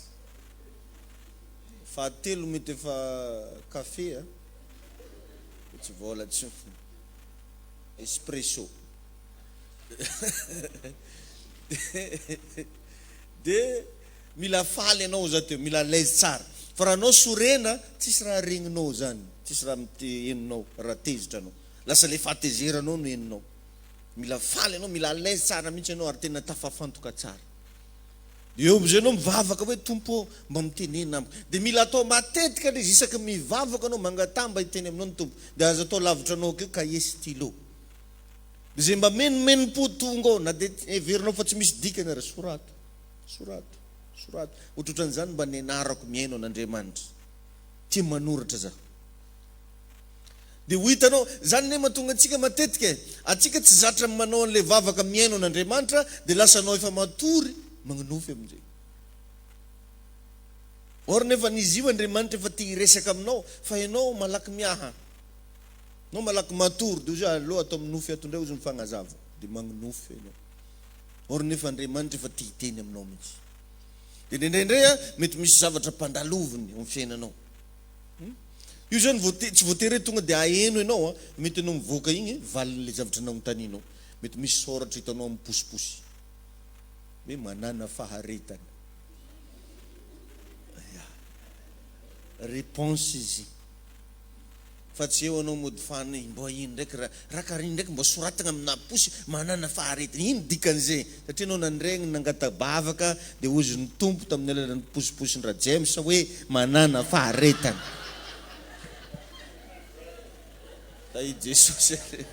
Speaker 5: Fahatelo mety efa café a. Tsy vôla tsy espresso. De mila faly ianao za teo, mila à l'aise tsara. Fa raha anao sorena, tsisy raha regninao zany, tsisy raha henonao raha tezitra anao. Lasa le fahatezeranao no henonao. Mila faly ianao, mila à l'aise tsara mihitsy ianao ary tena tafafantoka tsara. Dia eo amin'izay ianao mivavaka hoe Tompo ô, mba mitenena amiko. Dia mila atao matetika ilay izy, isaky ny mivavaka ianao, mangataha mba hiteny aminao ny Tompo. Dia aza atao lavitra anao akeo kahie sy stylo. Dia izay mba menomenom-po tonga ao, na dia heverinao fa tsy misy dikany ary, sorato, sorato, sorato. Ohatrohatran'izany mba nianarako mihaino an'Andriamanitra. Tia manoratra za. Dia ho hitanao, izany anie mahatonga antsika matetika e, antsika tsy zatra ny manao an'ilay vavaka mihaino an'Andriamanitra dia lasa anao efa matory magnonofy amin'izay. Or nefa n'izy io Andriamanitra efa te hiresaka aminao fa ianao malaky miaha. Anao malaky matory dia hozy aleo atao minofy ato indray hozy mifagnazava dia magnonofy ianao. Or nefa Andriamanitra efa te hiteny aminao mihitsy. Dia indraindray mety misy zavatra ampandaloviny eo amin'ny fiainanao. Io zany voate, tsy voatery hoe tonga dia aheno ianao an, mety ianao mivoaka igny valin'ilay zavatra nanontanianao, mety misy soratra hitanao amin'ny posiposy hoe manàna faharetana, ya, réponse izy. Fa tsy eo anao mody fany mbô ino ndraiky ra ra kara ino ndraiky mbô soratagna amina posy manana faharetana ino dikan'izay satria anao nandregny nangata-bavaka de hozy ny Tompo tamin'ny alalan'ny posiposin-dra James hoe manana faharetana Tahi Jesosy are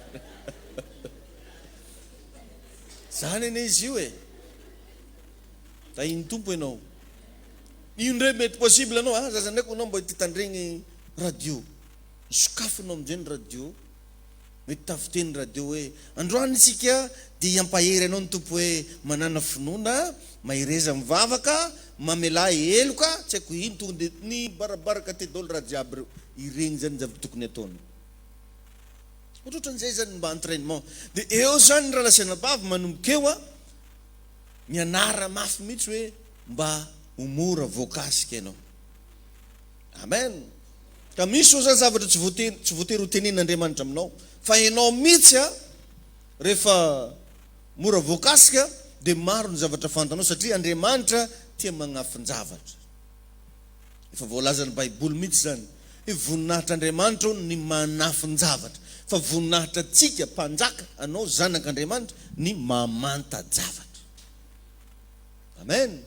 Speaker 5: Zany anie izy io e Tahin'ny Tompo ianao Io ndray mety possible anao a zaza ndraiky anao mba te tandregny radio sokafinao amin'izay ny radio mety tafiteny radio hoe androany isika dia hiampahery anao ny Tompo hoe manàna finoana mahereza mivavaka mamelà heloka tsy haiko ino tonga dia nibarabaraka teo daholo raha jiaby ireo ireny zany ny zavatra tokony ataonao ohatrohatran'izay zany mba entrainement dia eo zany ny rahalahy sy anabavy manomboka eo a mianara mafy mihitsy hoe mba ho mora voakasika ianao. Amen. Ka misy zao zany zavatra tsy voatery tsy voatery ho tenenin'Andriamanitra aminao fa ianao mihitsy a rehefa mora voakasika dia maro ny zavatra fantanao satria Andriamanitra tia magnafin-javatra. Efa voalazan'ny Baiboly mihitsy izany hoe voninahitr'Andriamanitra hono ny manafin-javatra fa voninahitra antsika mpanjaka anao zanak'Andriamanitra ny mamanta-javatra. Amen!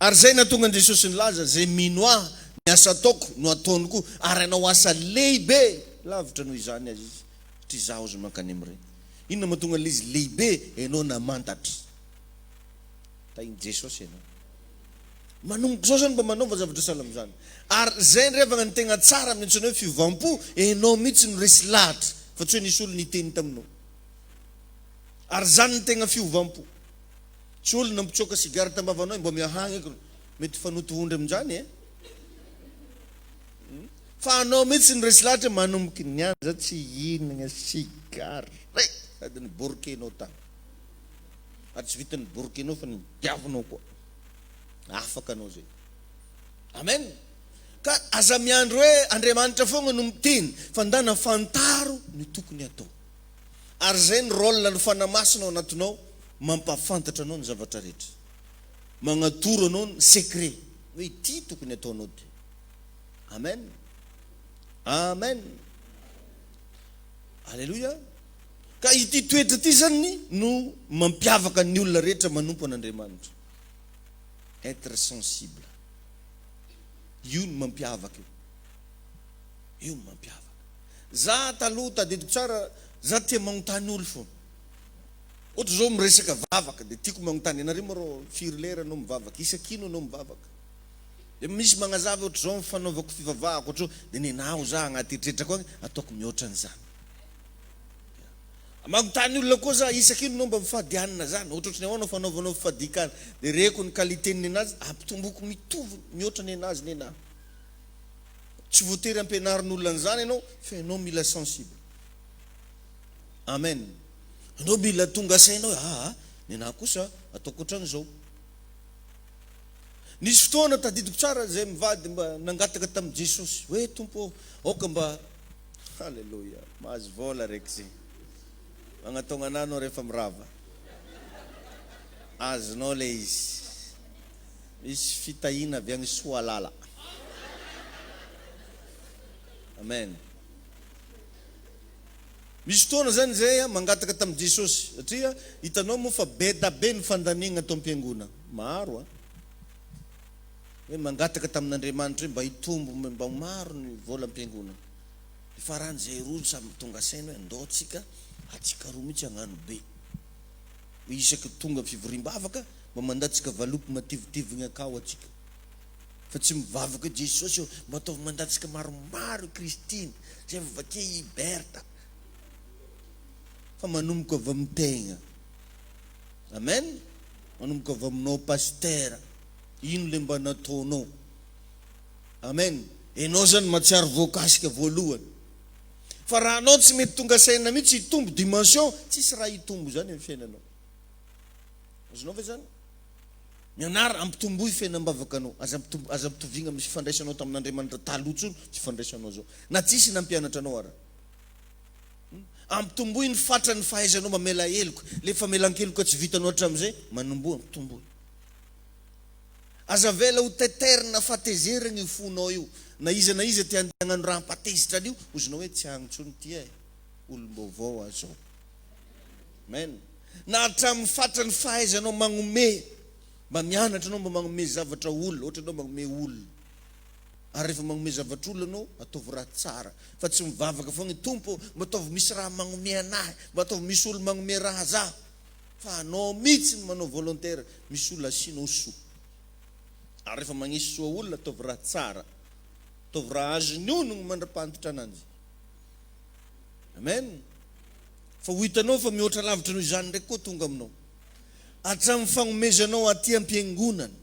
Speaker 5: Ary izay nahatonga an'i Jesosy nilaza, Izay mino Ahy, ny asa ataoko no ataony koa, ary hanao asa lehibe lavitra noho izany aza izy, satria Izaho aza mankany amin'ny Ray. Inona mahatonga an'ilay izy lehibe? Ianao namantatra. Tahin'i Jesosy ianao. Manomboka izao izany mba manaova zavatra sahala amin'izany. Ary izay indray havagna ny tegna tsara amin'ny antsoina hoe fiovam-po, ianao mihitsy no resy lahatra, fa tsy hoe nisy olona niteny taminao. Ary izany no tegna fiovam-po. Tsy olona mpitsoka sigara tambavanao e, mba miahagna eky mety fanoto ondry aminjany e. Fa anao mihitsy ny resy lahatra manomboky niany za tsy hihinagna sigara e, sady ny borokenao tany. Ary tsy vitan'ny borokenao fa ny diavinao koa. Afaka anao zay. Amen. Ka aza miandry hoe Andriamanitra foagna no miteny fa ndana fantaro ny tokony atao. Ary izay ny rôle ny Fanahy Masina ao anatinao mampahafantatra anao ny zavatra rehetra. Magnatoro anao ny secret hoe ity tokony ataonao ty. Amen. Amen. Alléluia. Ka ity toetra ity zany no mampiavaka ny olona rehetra manompo an'Andriamanitra. Être sensible. Io no mampiavaka io. Io no mampiavaka. Za taloha tadidiko tsara za tia magnontany olo fona. Ohatra zao miresaka vavaka de tiako magnontany anareo ma rô firy lera anao mivavaka, isak'ino anao mivavaka. De misy magnazava ohatra zao ny fanaovako fivavahako ohatra zao de nenaho za agnaty eritreritrako agny ataoko mihoatra an'izany. Magnontany olona koa za isak'ino anao mba mifady hanina zany, ohatrohatry ny ahoana fanaovanao fifadian-kanina de reko ny qualité ny nenazy ampitomboko mitovy mihoatra nenazy nenahy. Tsy voatery ampianarin'olona an'izany ianao fa ianao mila sensible. Amen. Ianao mila tonga saina hoe aa ny anahy kosa ataoko ohatran'izao. Nisy fotoana tadidiko tsara izay mivady mba nangataka tamin'i Jesosy hoe Tompo ô, aoka mba Alléluia, mahazo vola raiky zay. Magnataogna anah anao rehefa mirava. Azonao le izy. Misy fitahiana avy agny Soalala. Amen. Misy fotoana zany zay mangataka tamin'i Jesosy satria hitanao moa fa be da be ny fandaniagna ato am-piangona. Maro an. Hoe mangataka tamin'Andriamanitra hoe mba hitombo mba ho maro ny vola am-piangonana. Dia farany zay roa samy tonga saina hoe ndao tsika atsika roa mihitsy hagnano be. Hoe isaky tonga fivoriam-bavaka mba mandatsaka valopy mativitivigna akao atsika. Fa tsy mivavaka hoe Jesosy ô, mba ataovy mandatsaka maromaro i Christine, zay vao vakia i Bertha. Fa manomboka avy amin'ny tegna. Amen. Manomboka avy aminao Pasitera. Ino le mba nataonao? Amen. Enao zany mahatsiaro voakasika voalohany. Fa raha anao tsy mety tonga saina mihitsy hitombo dimension, tsisy raha hitombo zany amin'ny fiainanao. Azonao ve zany? Mianara, ampitomboy fiainam-bavakanao. Aza ampitombo, aza ampitoviana amin'ny fifandraisanao tamin'Andriamanitra taloha intsony ny fifandraisanao izao. Na tsisy nampianatra anao ara. Ampitomboy ny fatran'ny fahaizanao mamela heloka. Ilay famelan-keloka tsy vitanao hatramin'izay, manomboha ampitomboy. Aza avela ho taitairina fahatezerana io fonao io. Na iza na iza te handeha hagnano raha hampatezitra an'io, hozonao hoe tsy agny intsony ity e. Olom-baovao aho izao. Amen. Na hatramin'ny fatran'ny fahaizanao magnome, mba mianatra anao mba magnome zavatra olona, ohatra anao magnome olona. Ary rehefa magnome zavatra olona anao, ataovy raha tsara. Fa tsy mivavaka foagna, Tompo ô, mba ataovy misy raha magnome anahy, mba ataovy misy olo magnome raha zaho. Fa anao mihitsy no manao volontaire, misy olona asianao soa. Ary rehefa magnisy soa olona, ataovy raha tsara. Ataovy raha azony onogno mandra-pahantitra ananjy. Amen. Fa ho hitanao fa mihoatra lavitra noho izany ndraiky koa tonga aminao. Hatramin'ny fagnomezanao aty am-piangonana.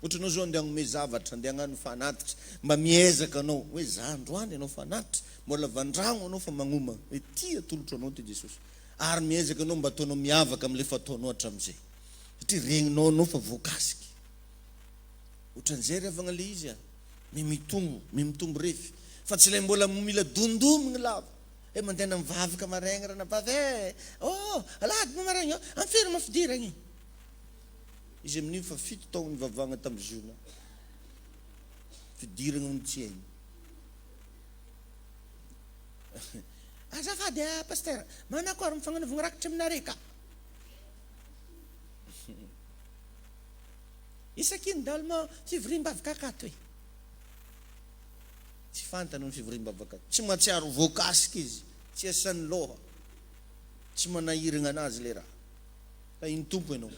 Speaker 5: Ohatra anao zao andeha hagnome zavatra, andeha hagnano fanatitra, mba miezaka anao hoe za androany hanao fanatitra, mbola vandragno anao fa magnoma hoe ty atolotro anao ty Jesosy. Ary miezaka anao mba ataonao miavaka amin'ilay fataonao hatramin'izay. Satria regninao anao fa voakasiky. Ohatran'izay ry havagna le izy a. Mihamitombo, mihamitombo refy. Fa tsy ilay mbola mila dondomigny lava. Hoe mandehana mivavaka maraigny ranabavy eh! Oh! Alahady moa maraigny oh! Amin'ny firy moa fidiragny? Izy amin'io fa fito taogno nivavahagna tamin'ny ziona. Fidiragna hono tsy hainy. Azafady ah Pasteur, manakory ny fagnanovagna rakitra aminare ka? Isaky ny daholo moa fivoriam-bavaka akato e. Tsy fantany ny fivoriam-bavaka. Tsy mahatsiaro voakasika izy. Tsy asan'ny loha. Tsy manahiragna anazy le raha. Tahin'ny Tompo ianao.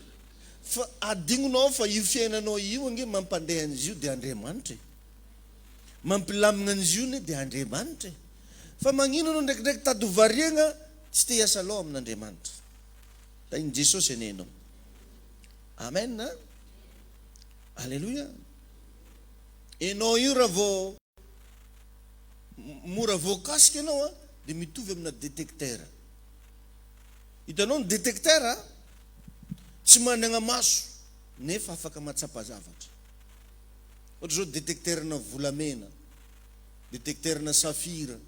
Speaker 5: Fa adignonao fa io fiainanao io ange mampandeha an'izy io dia Andriamanitra e. Mampilamigna an'izy io ne dia Andriamanitra e. Fa magnino anao ndraikindraiky tady ho variagna tsy te hiasa loha amin'Andriamanitra. Tahin'i Jesosy anie ianao. Amen a. Aleloia. Enao io raha vao mora voakasika ianao a, dia mitovy amina détecteur. Hitanao ny détecteur a, tsy managna maso nefa afaka mahatsapa zavatra. Ohatra zao détecteur-na volamena, détecteur-na safira,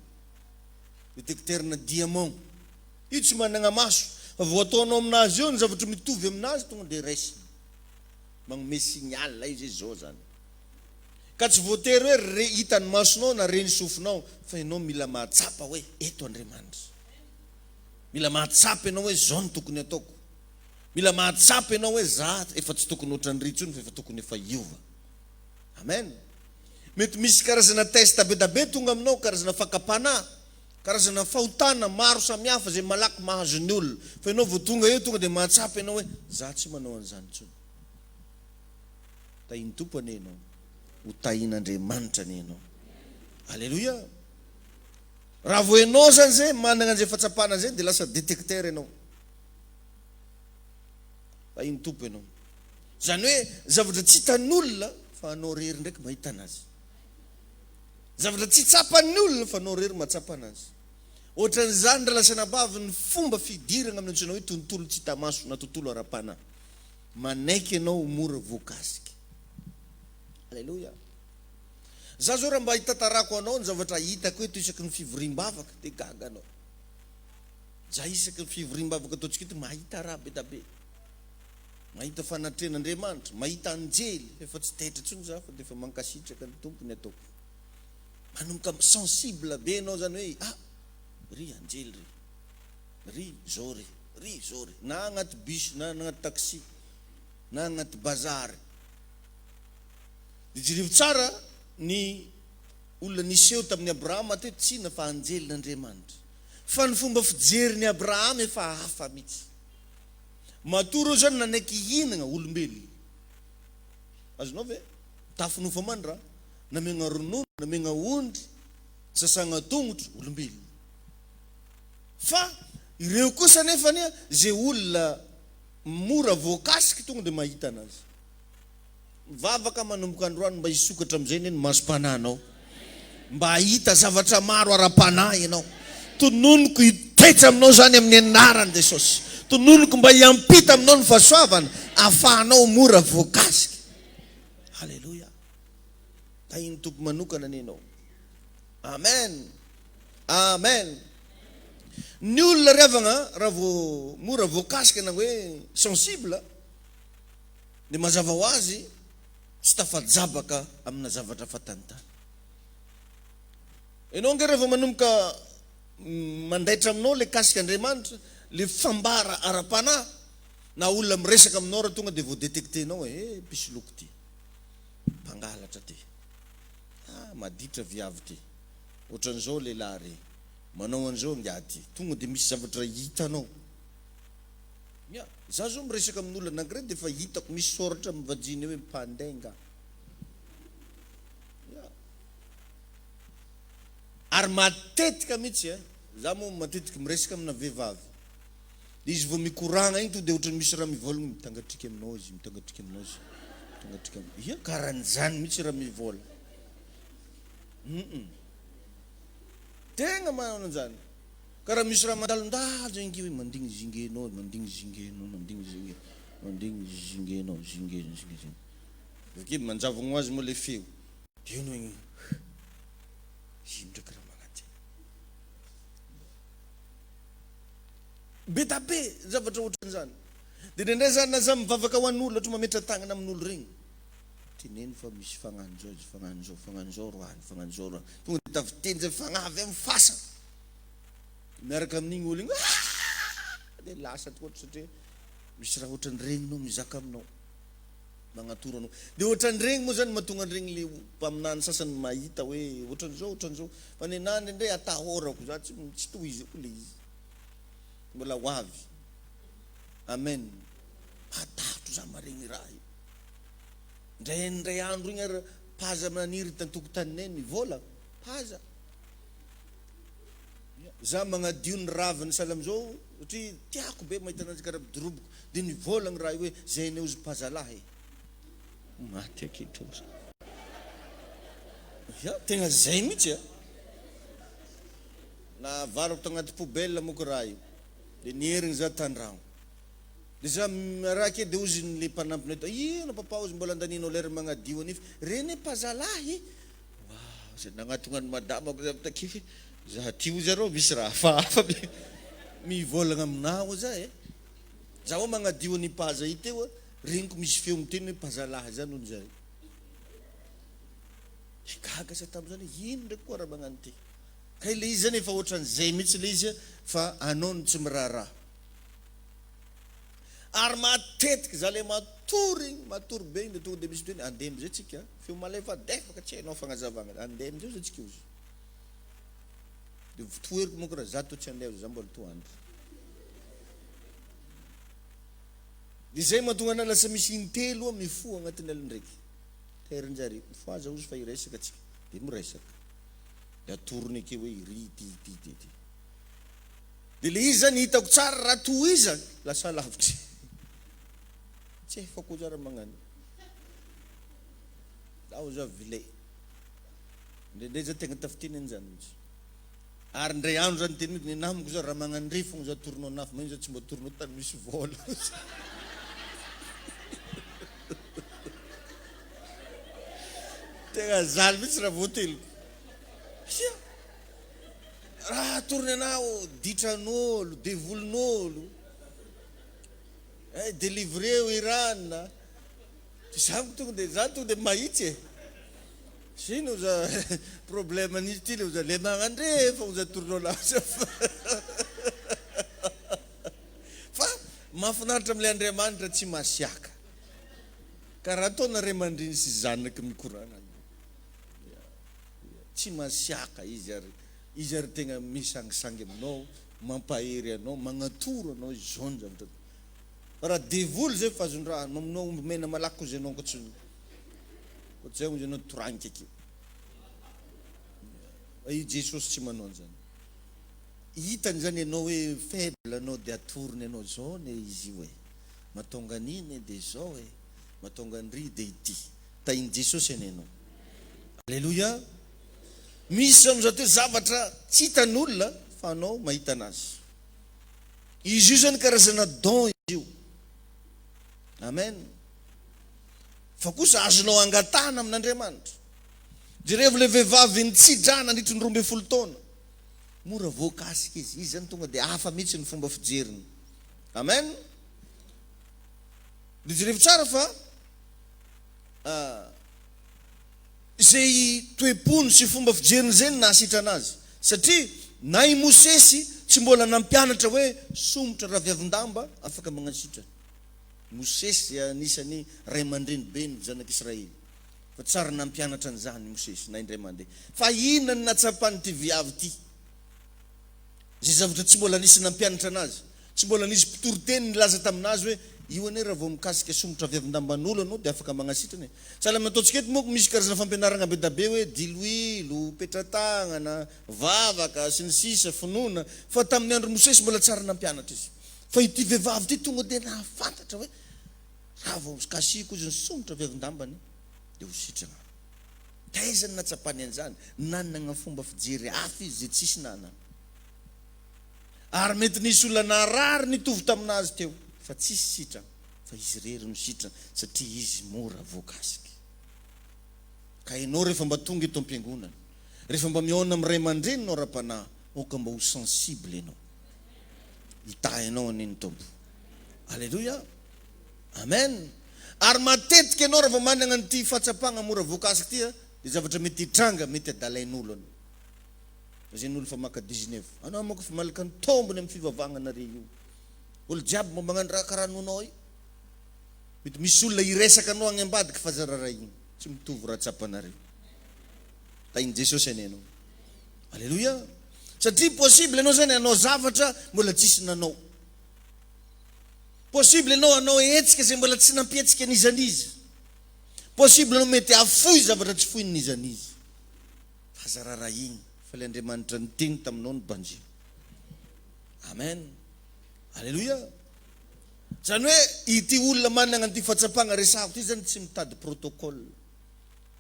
Speaker 5: détecteur-na diamant. Io tsy managna maso fa vao ataonao aminazy eo ny zavatra mitovy aminazy tonga dia raisiny. Magnome signal izy hoe zao zany. Ka tsy voatery hoe re hitan'ny masonao na ren'ny sofinao fa ianao mila mahatsapa hoe eto Andriamanitra. Mila mahatsapa ianao hoe zao no tokony ataoko. Mila mahatsapa ianao hoe za efa tsy tokony ohatran'ry intsony fa efa tokony efa hiova. Amen. Mety misy karazana test be da be tonga aminao, karazana fakam-panahy, karazana fahotana maro samihafa izay malaky mahazo ny olona. Fa ianao vao tonga eo tonga dia mahatsapa ianao hoe za tsy manao an'izany intsony. Tahin'ny Tompo anie ianao. Ho tahin'Andriamanitra anie ianao. Aleloia. Raha vao ianao zany zay manana an'izay fahatsapana izay dia lasa détecteur ianao. Tahin'ny Tompo ianao. Izany hoe zavatra tsy hitan'olona fa anao rery ndraiky mahita anazy. Zavatra tsy tsapan'ny olona fa anao rery mahatsapa anazy. Ohatran'izany ry lasanabavy ny fomba fidirana amin'ny antsoina hoe tontolo tsy hita maso na tontolo ara-panahy. Manaiky ianao ho mora voakasika. Aleloia. Za zao raha mba hitantarako anao ny zavatra hitako eto isaky ny fivoriam-bavaka dia gaga anao. Za isaky ny fivoriam-bavaka ataontsika eto mahita raha be da be. Mahita fanatrehan'Andriamanitra, mahita anjely, efa tsy taitra intsony za fa dia efa mankasitraka ny Tompo ny ataoko. Manomboka sensible be ianao zany hoe ah, ry anjely ry. Ry zao re, ry zao re, na agnaty bus na agnaty taxi na agnaty bazary. Dia jereo tsara ny olona niseho tamin'i Abrahama teto, tsy inona fa anjelin'Andriamanitra. Fa ny fomba fijerin'i Abrahama efa hafa mihitsy. Matoa ireo izany nanaiky hihinagna olombelona. Azonao ve? Mitafy nofo aman-dra, namegna ronono, namegna ondry, sasagna tongotro, olombelona. Fa ireo kosa anefa anie ze olona mora voakasiky tonga de mahita anazy. Mivavaka manomboka androany mba hisokatra amizay anie ny masom-panahinao. Mba hahita zavatra maro ara-panahy ianao. Tononiko hitoetra aminao izany amin'ny anaran'i Jesosy. Tononiko mba hiampita aminao ny fahasoavana ahafahanao mora voakasika. Aleloia. Tahin'ny Tompo manokana anie ianao. Amen. Amen. Ny olona ry havagna raha vao mora voakasika na hoe sensible dia mazava ho azy tsy tafajabaka amina zavatra fatanitany. Ianao ange rehefa manomboka mandaitra aminao le kasika Andriamanitra, le fambara ara-panahy na olona miresaka aminao raha tonga dia vao detecter-nao hoe eh mpisoloky ty, mpangalatra ty, ah maditra viavy ty. Ohatran'izao lehilahy re, manao an'izao ingahy ty, tonga dia misy zavatra hitanao. Ya, za zao miresaka amin'olona anankiray dia efa hitako misy soratra amin'ny vajiny hoe mpandainga. Ya. Ary matetika mihitsy eh, za moa matetika miresaka amina vehivavy. Dia izy vao mikoragna igny tonga dia ohatran'ny misy raha mivolagna mitangatrika aminao izy, mitangatrika aminao izy, mitangatrika aminao. Ya, karan'izany mihitsy raha mivola. Humm. Tegna manana an'izany. Ka raha misy raha mandalondalo zay nge hoe mandigny zingenao, mandigny zingenao, mandigny zinge, mandigny zingenao, zinge, zinge, zinge. Avy ake manjavogno ho azy moa le feo. De eo no igny ino ndraiky raha magnaty. Be da be zavatra ohatran'izany. De indraindray zany na za mivavaka ho an'olo, ohatra mametra-tagnana amin'olo regny. Teneno fa misy fagnan'izao izy, fagnan'izao, fagnan'izao roahiny, fagnan'izao roahiny. Tonga dia tafiteny izay fagnahy avy amin'ny fasana. Miaraka amin'igny olo igny, aah! Dia lasa tokoa satria misy raha ohatran'ny regninao mizaka aminao, magnatoro anao. Dia ohatran'regny moa zany mahatonga an'iregny le mpaminany sasany mahita hoe ohatran'izao, ohatran'izao. Fa nenaha indraindray atahorako, za tsy tsy tohizako le izy. Mbola ho avy. Amen. Matahotro za maregny raha io. Ndray indray andro igny ary paza naniry tantokotaninay ny vola, paza. Za magnadio ny raviny sahala amizao satria tiako be mahita anazy karaha midoroboka de nivolagny raha io hoe zay anie ozy paza lahy e. Maty aketo za. Ya, tegna zay mihitsy a. Navariko tagnaty poubelle moko raha io. De niherigny za tandragno. De za miarake de ozy le mpanampinay tao, ino papa ozy mbola andanianao lera magnadio an'io fa reny e pazalahy e! Waouh zay nagnatogna an'i madamako za avy take, za ty ozy arô misy raha hafahafa mivôlagna aminah oa za e! Za oa magnadio an'i paza i teo regniko misy feo miteny hoe pazalahy zany hono zare. De gaga za tamizany hoe ino ndraiky koa raha magnano ty? Kay le izy zany efa otran'izay mihitsy le izy fa anao no tsy miraharaha. Ary matetika za le matory igny, matory be igny de tonga de misy miteny andeha amizay tsika, feo malefadefaka tsy hainao fagnazavagna, andeha amizay ozy tsika ozy. De toheriko manko raha za to tsy andeha ozy za mbola toandro. De zay mahatonga anah lasa misy intelo aho mifoha agnatin'ny alindraiky. Tairin-jare, mifohaza ozy fa hiresaka tsika, de miresaka. De atorony akeo hoe iry ity ity ity ity. Dia le izy zany hitako tsara raha tohizana lasa lavitra. Tsy haiko tsara magnano. Zaho za vilain. Indraindray za tegna tafiteny an'izany mihitsy. Ary indray andro za niteny mihitsy ny namako za raha magnano re fogna za torinao anah fa magnino za tsy mba torinao tany misy vôla. Tegna jaly mihitsy raha voateliko. Hia. Raha atorony anao ditran'olo, devolin'olo, eh delivreo Iran, za tonga de za tonga de mahitsy e, zino za problème an'izy ty le za le magnandrefa oza atoronao lasa. Mahafinaritra amin'ilay Andriamanitra tsy masiaka. Karaha ataona ray aman-dreny sy zanaky mikoragna io. Tsy masiaka izy ary izy ary tegna misangisangy aminao, mampahery anao, magnatoro anao izy zao ny zavatra atao. Fa raha devoly zay fazon-draha, mamonoa omby mena malaky ozy anao ko tsy ko tsy zay ozy anao toranika akeo. Fa i Jesosy tsy manao an'izany. Hitany zany ianao hoe faible anao dia atorony anao zao anie izy io e. Mahatonga an'iny e dia zao e. Mahatonga an'ry dia ity. Tahin'i Jesosy anie ianao. Aleloia. Misy amin'izao teo zavatra tsy hitan'olona fa anao mahita anazy. Izy io zany karazana don izy io. Amen. Fa kosa azonao angatahana amin'Andriamanitra. Jerevo ilay vehivavy nitsidra nandritry ny 12 taona. Mora voakasika izy. Izy zany tonga dia hafa mihitsy ny fomba fijeriny. Amen. Dia jerevo tsara fa izay toe-pony sy fomba fijeriny izay no nahasitrana azy. Satria na i Mosesy tsy mbola nampianatra hoe somotra raviavin-damba afaka magnasitrana. Mosesy dia anisan'ny ray aman-dreny be ny zanak'Israely. Fa tsary nampianatra an'izany i Mosesy na indray mandeha. Fa inona no natsapan'ity viavy ity? Izay zavatra tsy mbola nisy nampianatra anazy. Tsy mbola nisy mpitoriteny nilaza tamin'azy hoe, Io anie raha vao mikasika somotra viavin-damban'olo anao dia afaka magnasitrana e. Sahala amin'ny ataontsika eto manko misy karazana fampianaragna be da be hoe diloilo, petra-tagnana, vavaka, sy ny sisa, finoana. Fa tamin'ny andron'i Mosesy mbola tsary nampianatra izy. Fa ity vehivavy ity tonga dia nahafantatra hoe raha vao kasihiko izy ny somotra viavin-dambany dia ho sitrana. Taiza no nahatsapany an'izany? Nanana fomba fijery hafa izy izay tsisy nanana. Ary mety nisy olona narary nitovy tamin'azy teo fa tsisy sitrana fa izy irery no sitrana satria izy mora voakasika. Ka ianao rehefa mba tonga eto am-piangonana, rehefa mba mihaona amin'ny ray aman-dreninao ara-panahy, aoka mba ho sensible ianao. Hitahy anao anie ny Tompo. Aleloia. Amen. Ary matetika ianao raha vao manana an'ity fahatsapana mora voakasika ity dia zavatra mety hitranga, mety adalain'olo anao. Zay olo fa maka 19. Anao manko fa malaka ny tombony amin'ny fivavahana re io. Olo jiaby mba magnano raha karaha nonao io. Mety misy olona hiresaka anao agny ambadiky fa zara raha igny. Tsy mitovy raha tsapanareo. Tahin'i Jesosy anie anao. Alléluia. Satria possible ianao zany hanao zavatra mbola tsisy nanao. Possible ianao hanao hetsika izay mbola tsy nampihetsika n'iza n'iza. Possible ianao mety hahafoy zavatra tsy foin'iza n'iza. Fa aza rarahina fa ilay Andriamanitra niteny taminao no banjino. Amen. Alléluia. Izany hoe ity olona manana an'ity fahatsapana resahako ity zany tsy mitady protocole.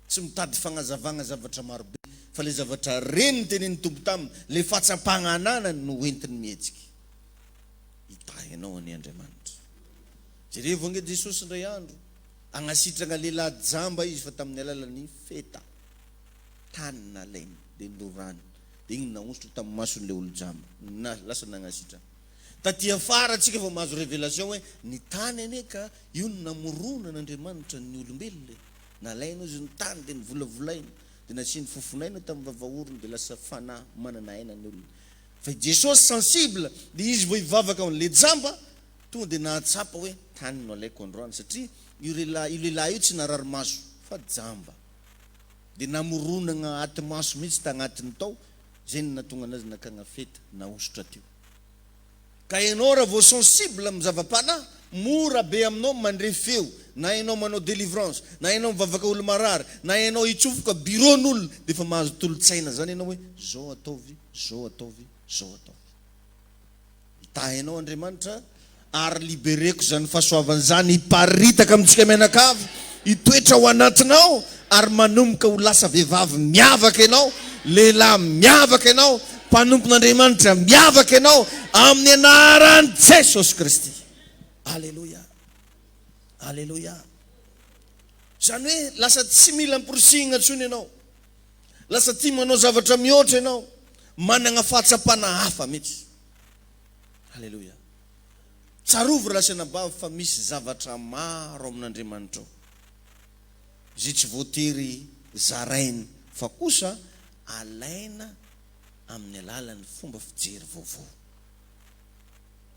Speaker 5: Tsy mitady fagnazavagna zavatra marobe fa ilay zavatra reny nitenenin'ny Tompo taminy, ilay fahatsapagna ananany no hoentiny mihetsika. Hitahy anao anie Andriamanitra. Jerevo ange Jesosy indray andro, agnasitragna lehilahy jamba izy fa tamin'ny alalan'ny feta. Tany nalainy dia norany dia igny nahosotro tamin'ny mason'ilay olo jamba. Na, lasa nagnasitragna. Taty afara tsika vao mahazo révélation hoe ny tany anie ka io no namoronan'Andriamanitra ny olombelona e. Nalainy ozy ny tany dia novolavolainy dia nasiany fofon'aina tamin'ny vavaorony dia lasa fanahy manana aina ny olona. Fa i Jesosy sensible dia izy vao hivavaka ao an'ilay jamba tonga dia nahatsapa hoe tany no alaiko androany satria io lehilahy io lehilahy io tsy narary maso fa jamba. Dia namoronagna aty maso mihitsy tagnatiny tao, zay no nahatonga anazy nakagna feta nahosotra teo. Ka ianao raha vao sensible amin'ny zava-panahy, mora be aminao ny mandre feo, na ianao manao délivrance, na ianao mivavaka olo marary, na ianao hitsofoka bureau n'olona, dia efa mahazo tolo-tsaina zany ianao hoe zao ataovy, zao ataovy, zao ataovy. Hitahy anao Andriamanitra ary libereko izany fahasoavana izany hiparitaka amintsika mianakavy, hitoetra ao anatinao ary manomboka ho lasa vehivavy miavaka ianao, lehilahy miavaka ianao, mpanompon'Andriamanitra miavaka ianao amin'ny anaran'i Jesosy Kristy. Aleloia. Aleloia. Izany hoe lasa tsy mila amporisihina intsony ianao. Lasa tia manao zavatra mihoatra ianao. Manana fahatsapana hafa mihitsy. Aleloia. Tsarovy ry lahy sy anabavy fa misy zavatra maro amin'Andriamanitra ao izay tsy voatery zaraina fa kosa alaina amin'ny alalan'ny fomba fijery vaovao.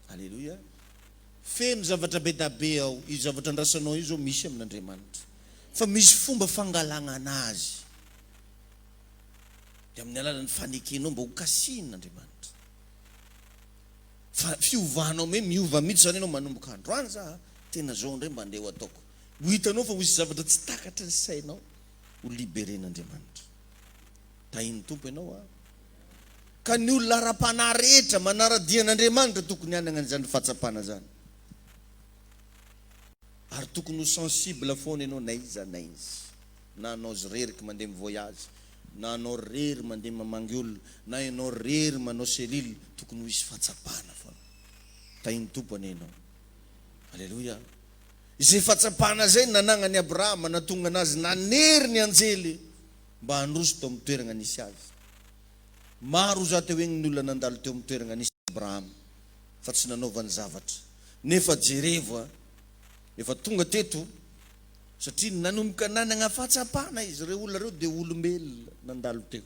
Speaker 5: Aleloia. Feno zavatra be da be ao. Io zavatra andrasanao io zao misy amin'Andriamanitra. Fa misy fomba fangalagna anazy. Dia amin'ny alalan'ny fanekenao mba ho kasihin'Andriamanitra. Fa fiovanao hoe miova mihitsy zany ianao manomboka androany za a, tena zao indray mba andeha ho ataoko. Ho hitanao fa ho hisy zavatra tsy takatry ny sainao ho liberen'Andriamanitra. Tahin'ny Tompo ianao a. Ka ny olona ara-panahy rehetra manara-dia an'Andriamanitra tokony hanana an'izany fahatsapana izany. Ary tokony ho sensible foana ianao na iza na iza. Na anao zreriky mandeha mi-voyage, na anao rery mandeha mamangy olona, na ianao rery manao cellule, tokony ho hisy fahatsapana foana. Tahin'ny Tompo anie ianao. Aleloia. Izay fahatsapana izay no nanagnan'i Abrahama nahatonga anazy nanery ny anjely mba handroso teo amin'ny toeragna nisy azy. Maro za teo egny ny olona nandalo teo amin'ny toeragna nisy Abrahama fa tsy nanaovany zavatra. Nefa jerevo a, efa tonga teto satria nanomboka nanagna fahatsapana izy, ireo olona ireo dia olombelona nandalo teo.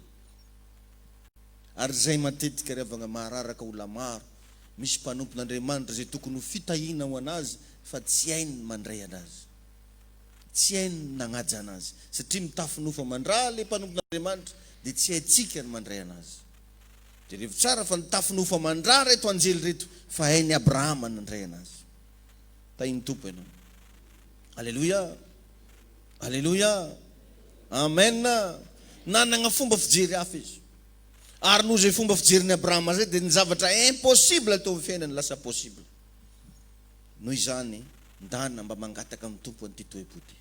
Speaker 5: Ary izay matetika ry havagna mahararaka olona maro, misy mpanompon'Andriamanitra izay tokony ho fitahiana ho anazy fa tsy hainy ny mandray anazy. Tsy hainy ny nagnaja anazy. Satria mitafy nofo aman-dra le mpanompon'Andriamanitra dia tsy haintsika ny mandray anazy. Jerevo tsara fa nitafy nofo aman-dra reto anjely reto fa hain'i Abrahama ny nandray anazy. Tahin'ny Tompo ianao. Aleloia! Aleloia! Amen! Nanagna fomba fijery hafa izy. Ary noho izay fomba fijerin'i Abrahama izay dia ny zavatra impossible teo amin'ny fiainany lasa possible. Noho izany, ndana mba mangataka amin'ny Tompo an'ity toe-po ity.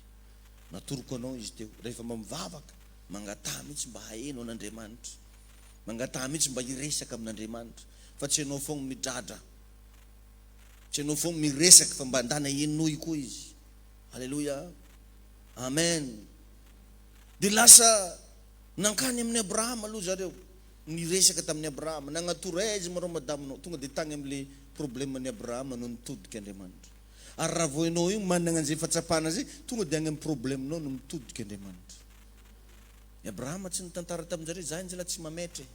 Speaker 5: Natoroko anao izy teo, rehefa mba mivavaka, mangataha mihitsy mba haheno an'Andriamanitra. Mangataha mihitsy mba hiresaka amin'Andriamanitra, fa tsy ianao foagna midradra. Tsy ianao foagna miresaka fa mba ndana henoy koa izy. Aleloia. Amen. Dia lasa nankany amin'i Abrahama aloha zareo. Niresaka tamin'i Abrahama, nagnatoro, Aiza moa reo madamonao? Tonga dia tagny amin'le problème-n'i Abrahama no nitodika Andriamanitra. Ary raha vao ianao io managna an'izay fahatsapana zay, tonga dia agny amin'ny problème-nao no mitodika Andriamanitra. I Abrahama tsy nitantara tamin-jareo, Za njy lahy tsy mametra e.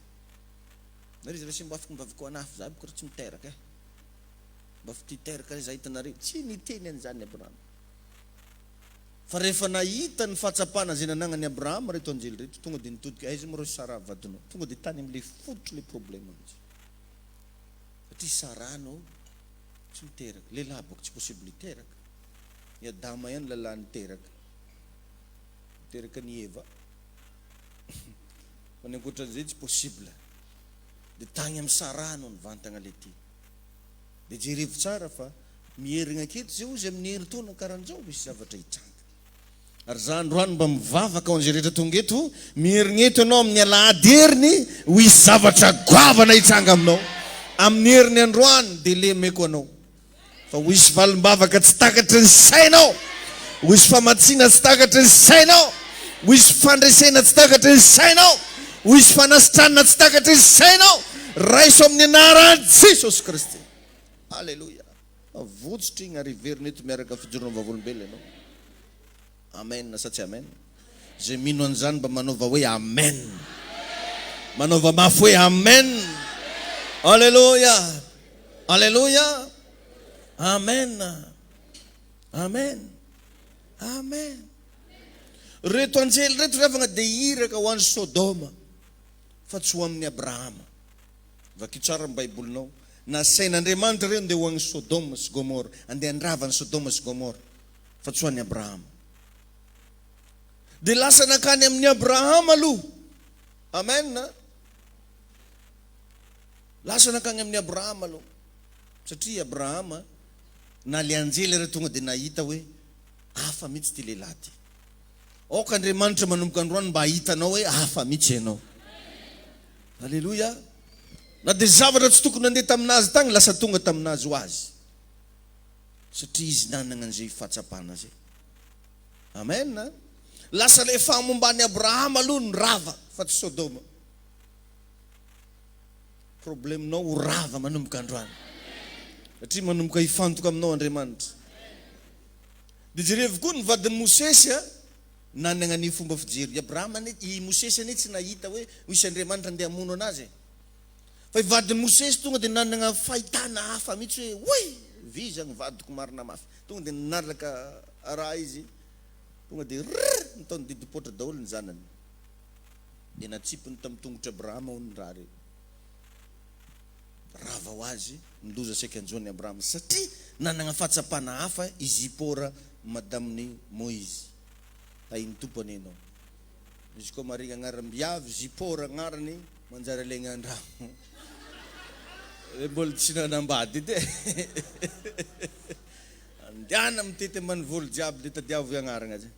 Speaker 5: Nareo izy rese mba afaka mivavaka ho anah fa za boka reo tsy miteraka e. Mba fa te hiteraka re za hitanareo. Tsy niteny an'izany Abrahama. Fa rehefa nahita ny fahatsapana izay nanagnan'i Abrahama ireto anjely ireto, tonga dia nitodika, Aiza moa reo Saraha vadinao? Tonga dia tany amin'ilay fototr'ilay problema mihitsy. Satria Saraha no tsy miteraka. Lehilahy bôka tsy possible hiteraka. I Adama ihany lalahy niteraka. Niteraka an'i Eva. Fa ny ankoatran'izay tsy possible. Dia tagny amin'i Saraha no nivantagna ilay ty. Dia jerevo tsara fa miherigna aketo zay ozy amin'ny herintaona karan'izao misy zavatra hitranga. Ary za androany mba mivavaka ho an'izay rehetra tonga eto, miherigna eto ianao amin'ny alahady heriny ho hisy zavatra goavana hitranga aminao. Amin'ny heriny androany dia lemeko anao fa ho hisy valim-bavaka tsy takatry ny sainao, ho hisy famatsiana tsy takatry ny sainao, ho hisy fandresena tsy takatry ny sainao, ho hisy fanasitranana tsy takatry ny sainao. Raiso amin'ny anaran'i Jesosy Kristy. Aleloia. Votsotra igny ary hiverina eto miaraka fijoroana vavolombelona ianao. Amen sa tsy amen? Izay mino an'izany mba manaova hoe amen. Manaova mafy hoe amen. Aleloia. Aleloia. Amen. Amen. Amen. Reto anjely reto ry havagna dia iraka ho any Sodoma fa tsy ho amin'i Abrahama. Vakio tsara ny Baibolinao. Nasain'Andriamanitra ireo ndeha ho any Sodoma sy Gomora, andeha handrava an'i Sodoma sy Gomora, fa tsy ho an'i Abrahama. Dia lasa nankany amin'i Abrahama aloha. Amen. Lasa nankany amin'i Abrahama aloha. Satria i Abrahama, na le anjely ary tonga dia nahita hoe hafa mihitsy ity lehilahy ity. Aoka Andriamanitra manomboka androany mba hahita anao hoe hafa mihitsy ianao. Aleloia. Na dia zavatra tsy tokony nandeha taminazy tagny lasa tonga taminazy ho azy. Satria izy nanagna an'izay fahatsapana zay. Amen. Lasa le fahamomban'i Abrahama aloha no rava fa tsy Sodoma. Problème-nao ho rava manomboka androany. Satria manomboka hifantoka aminao Andriamanitra. Dia jerevo koa ny vadin'i Mosesy a. Nanana ny fomba fijery. I Abrahama anie, i Mosesy anie tsy nahita hoe ho hisy Andriamanitra andeha hamono anazy e. Fa i vadin'i Mosesy tonga dia nanana fahitana hafa mihitsy hoe, oy! Vizagny vadiko marina mafy. Tonga dia nanaraka raha izy, tonga dia rrr nataony didim-poatra daholo ny zanany. Dia natsipiny tamin'ny tongotr'i Abrahama hono ny raha ireny. Rava ho azy ny loza saika hanjo an'i Abrahama satria nanagna fahatsapana hafa i Zipora madamin'i Moizy. Tahin'ny Tompo anie ianao. Izy koa marigny agnaram-biavy Zipora agnarany manjary alaigna andragno. Re mbola tsy nanambady edy e. Andeana mitety ambanivolo jiaby de tadiavo i agnaragna zay.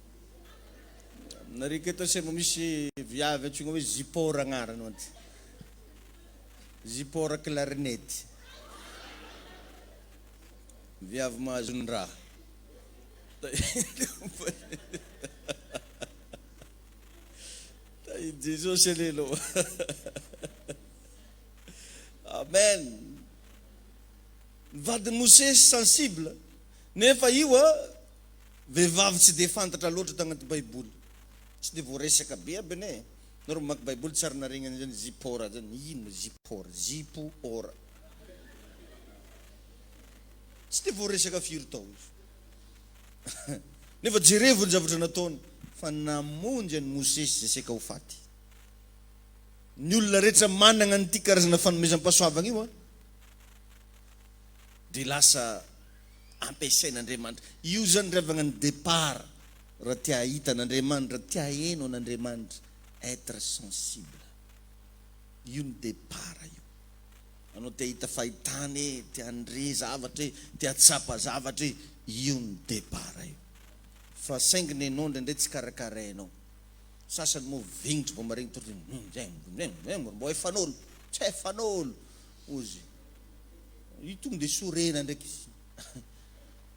Speaker 5: Aminareo aketo ase mba misy viavy antsoigna hoe Zipora agnarany mantsy. Zipora clarinette. Viavy mahazo ny raha. Tahin'i Jesosy anie ianao. Amen. Ny vadin'i Mosesy sensible, nefa io a vehivavy tsy dia fantatra loatra tagnaty Baiboly. Tsy dia voaresaka be aby anie. Nareo mamaky Baiboly tsy ary naregny an'izany Zipora zany. Ino Zipora? Zipo ora. Tsy dia voaresaka firy tao izy. Nefa jerevo ny zavatra nataony fa namonjy an'i Mosesy izay saika ho faty. Ny olona rehetra manana an'ity karazana fanomezam-pahasoavana io dia lasa ampiasain'Andriamanitra. Io izany ry havagna ny départ raha te hahita an'Andriamanitra, te haheno an'Andriamanitra, être sensible. Io ny départ io. Anao te hahita fahitana e, te handre zavatra e, te hahatsapa zavatra e, io ny départ io. Fa saingy nenao indraindray tsy karakarainao. Sasany moa vignitra vao maregny toriteny hum mbô efan'olo, tsy efan'olo ozy. Io tonga de sorena ndraiky izy.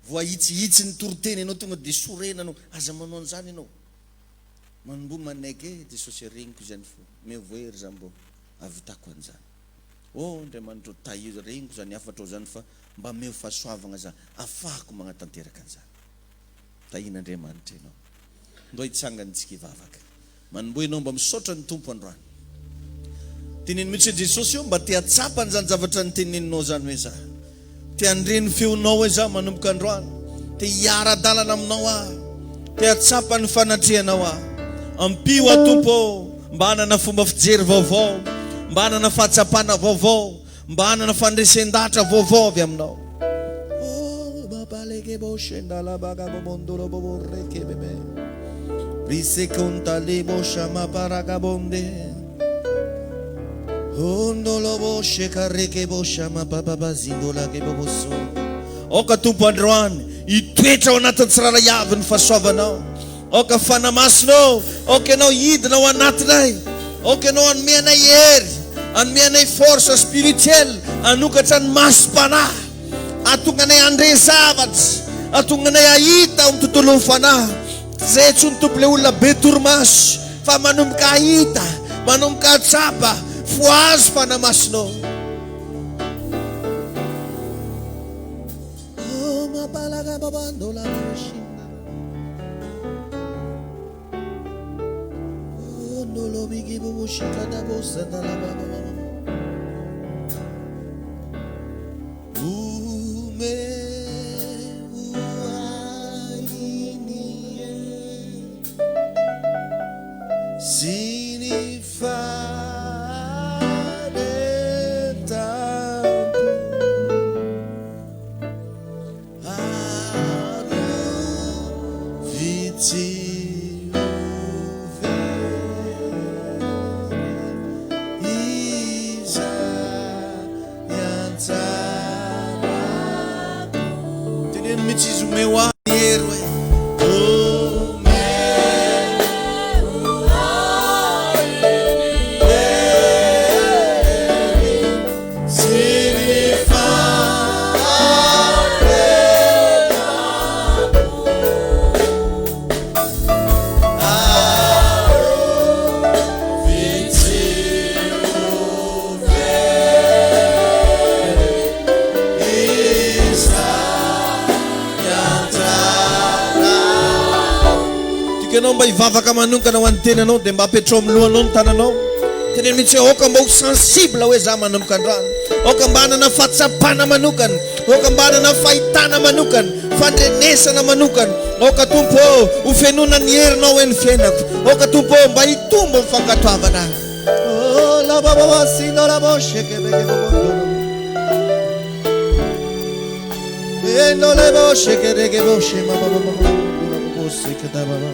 Speaker 5: Voahitsihitsy ny toriteny anao tonga de sorena anao, aza manao an'izany ianao. Manomboha manaiky e Jesosy regniko izany fo, omeo hery za mbô ahavitako an'izany. Oh Andriamanitra o tahio regniko zany hafatrao zany fa mba meo fahasoavagna za afahako magnatanteraka an'izany. Tahian'Andriamanitra ianao. Ndao hitsangana isika hivavaka. Manomboha ianao mba misaotra ny Tompo androany. Teneno mihitsy hoe Jesosy o mba te hahatsapa an'izany zavatra noteneninao zany hoe za. Te handre ny feonao hoe za manomboka androany. Te hiara-dalana aminao aho. Te hahatsapa ny fanatrehanao aho. Ampio aho Tompo ô mba hanana fomba fijery vaovao, mba hanana fahatsapana vaovao, mba hanana fandresen-dahatra vaovao avy aminao. Oh, babalekebo shendalabagabobondolobobo rekebebe. Risekontalebo shamaparagabonde. Aoka Tompo androany hitoetra ao anatin'ny tsirairay avy ny fahasoavanao. Aoka Fanahy Masina ô, aoka Ianao hidina ao anatinay. Aoka Ianao hanome anay hery, hanome anay force spirituelle, hanokatra ny masom-panahy, hahatonga anay handre zavatra, hahatonga anay hahita ao amin'ny tontolon'ny fanahy. Tsy izay intsony Tompo ilay olona be torimaso. Fa manomboka hahita, manomboka hahatsapa, fohazo Fanahy Masina ô. Sy ny faharetam-po Arovy tsy ho very izany anjarako. Teneno mihitsy izy omeo ahy ny hery hoe. Tiako ianao mba hivavaka manokana ho an'ny tenanao dia mba apetrao amin'ny lohanao ny tananao. Teneno mihitsy hoe aoka mba ho sensible hoe za manomboka androany. Aoka mba hanana fahatsapana manokana. Aoka mba hanana fahitana manokana, fandrenesana manokana. Aoka Tompo ô, ho fenoina ny herinao hoe ny fiainako. Aoka Tompo ô, mba hitombo ny fankatoavana ahy. Oh, la ba ba ba si no la bo she ke be ke bo bo ndo lo. E no le bo she ke re ke bo she ma ba ba ba ba bo bo bo se ke da ba ba.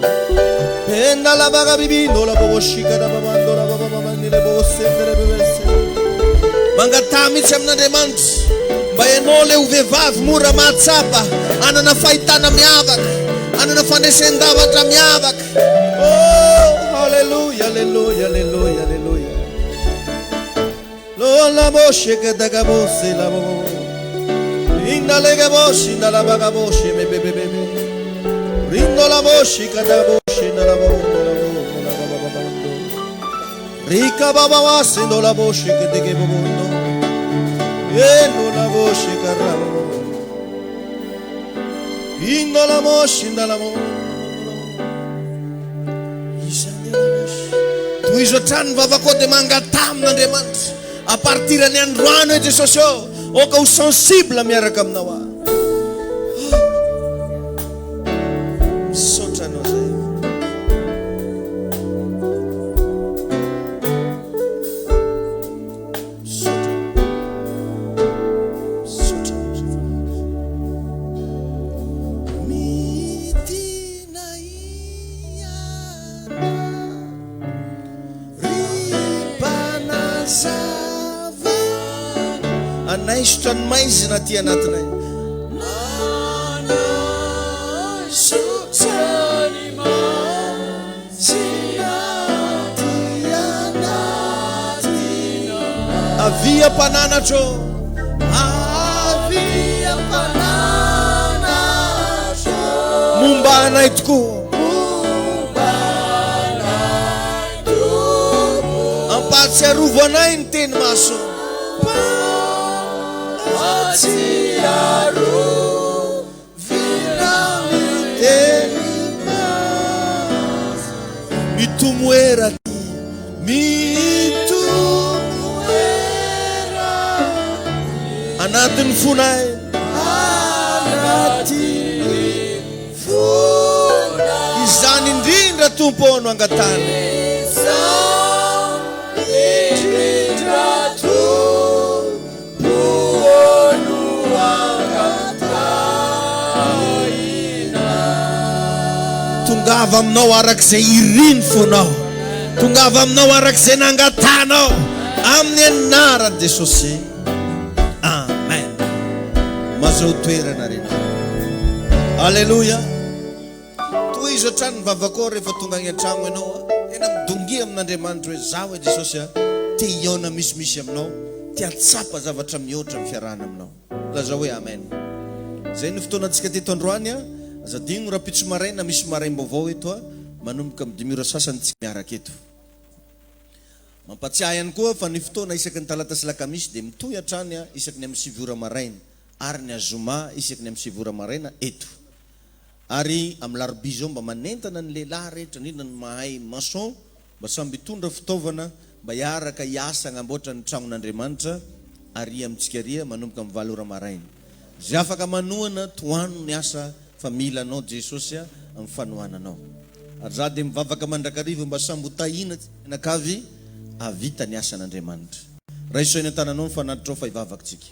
Speaker 5: E na la ba ga bi bi no la bo bo shi ka da ba ba ndo la ba ba ba ba ni le bo se te re be be se. Mangataha mihitsy amin'Andriamanitra mba ianao ilay ho vehivavy mora mahatsapa, hanana fahitana miavaka, hanana fandresen-davatra miavaka. Oh, haleloia, aleloia, aleloia, aleloia. Lo la bo sheke daga bo se la bo. Inda lega bo shinda la baga bo she me be be be be. Rindo la bo shika da bo shinda la bo la bo la ba ba ba ba ndo. Rika ba ba ba sindo la bo sheke dege bo bo ndo. E no la bo shika ra bo. Inda la bo shinda la bo. Tohizo hatrany ny vavakao dia mangataha amin'Andriamanitra. À partir ny androany hoe Jesosy ô, aoka ho sensible miaraka aminao aho. Misaotra anao zay. Misaotra. Misaotra anao zay. Midina hiana ry mpanazava Hanaisotra ny maizina aty anatinay. Manaisotra ny maizina aty anatinay. Avia mpananatra ô. Avia mpananatra ô. Momba anay tokoa. Momba anay tokoa. Ampahatsiarovo anay ny teny maso. Ampahatsiarovo anay ny teny maso. Mitomoera aty. Mitomoera anatin'ny fonay. Anatin'ny fonay. Izany indrindra Tompo ô no angatahana. Izany indrindra Tompo ô no angatahina. Tongava aminao araka izay irin'ny fonao. Tongava aminao araka izay nangatahanao. Amin'ny anaran'i Jesosy. Amen. Mazoa toerana ry namana. Aleloia. Tohizo hatrany ny vavakao rehefa tonga any an-tragno ianao a. Tena midongia amin'Andriamanitra hoe zaho e Jesosy a, te hihaona misimisy aminao, te hahatsapa zavatra mihoatra ny fiarahana aminao. Lazao hoe Amen. Izay no fotoanantsika teto androany a. Aza adino rahampitso maraina misy maraim-baovao eto a, manomboka amin'ny dimy ora sasany tsika miaraka eto. Mampatsiahy ihany koa fa ny fotoana isaky ny talata sy lakamisy dia mitohy hatrany isaky ny amin'ny 9 ora maraina ary ny azoma isaky ny amin'ny 9 ora maraina eto. Ary amin'ny larobia izao mba manentana ny lehilahy rehetra indrindra ny mahay maçon mba samby hitondra fitaovana mba hiaraka hiasa hagnamboatra ny tragnon'Andriamanitra ary amintsika ary manomboka amin'ny 8 ora maraina. Izay afaka manohana tohano ny asa fa mila anao Jesosy amin'ny fanohananao. Ary za dia mivavaka mandrakariva mba samby ho tahiana tsy mianakavy hahavita ny asan'Andriamanitra. Raiso eny an-tananao ny fanatitrao fa hivavaka tsika.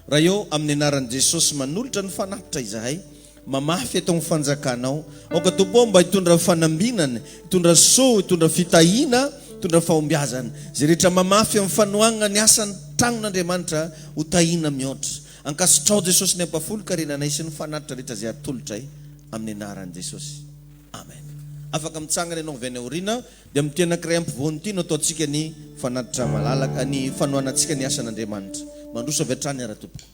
Speaker 5: Ray ô, amin'ny anaran'i Jesosy manolotra ny fanatitra izahay, mamafy eto amin'ny fanjakanao. Aoka Tompo ô mba hitondra fanambinana, hitondra soa, hitondra fitahiana, hitondra fahombiazana. Izay rehetra mamafy amin'ny fanohanana ny asan'ny tranon'Andriamanitra ho tahiana mihoatra. Ankasitraho Jesosy ny ampahafolon-karenanay sy ny fanatitra rehetra izay atolotray amin'ny anaran'i Jesosy. Amen. Afaka mitsangana ianao avy any aoriana dia amin'ity anankiray ampovoany ity no ataontsika ny fanatitra malalaka, ny fanohanantsika ny asan'Andriamanitra. Mandroso avy hatrany ara tompoko.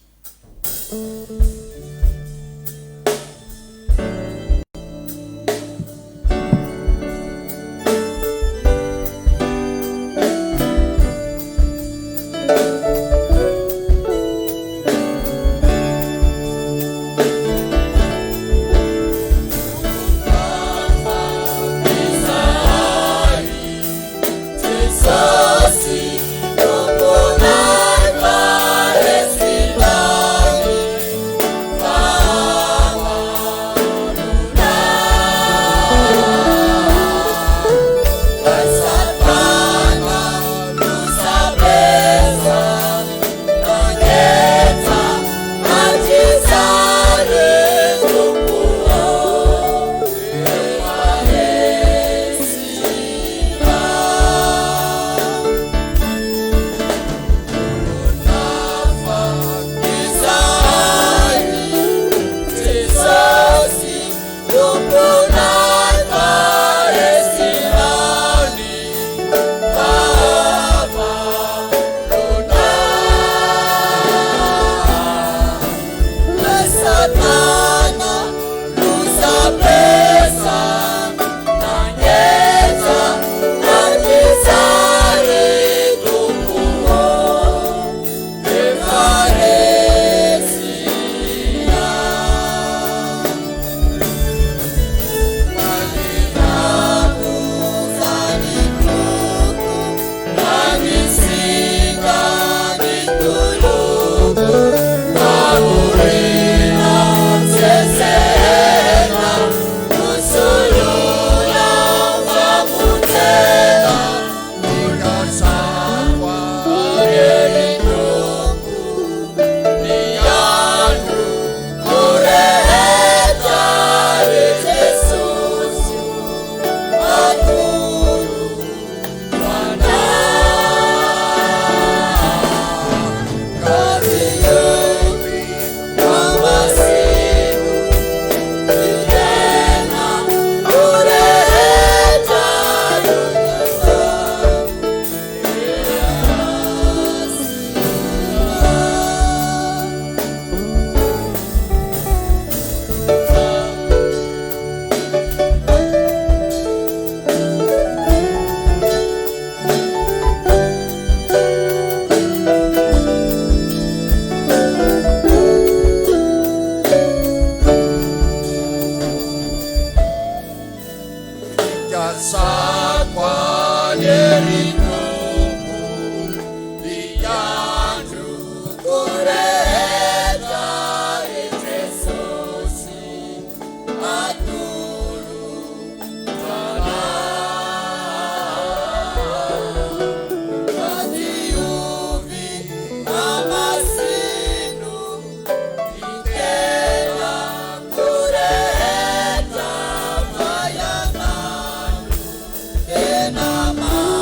Speaker 6: Andrasako anie ry Tompo ny androko rehetra ry Jesosy atolotra anah Diovy hamasino ny tenako rehetra fa Ianao no tena masina.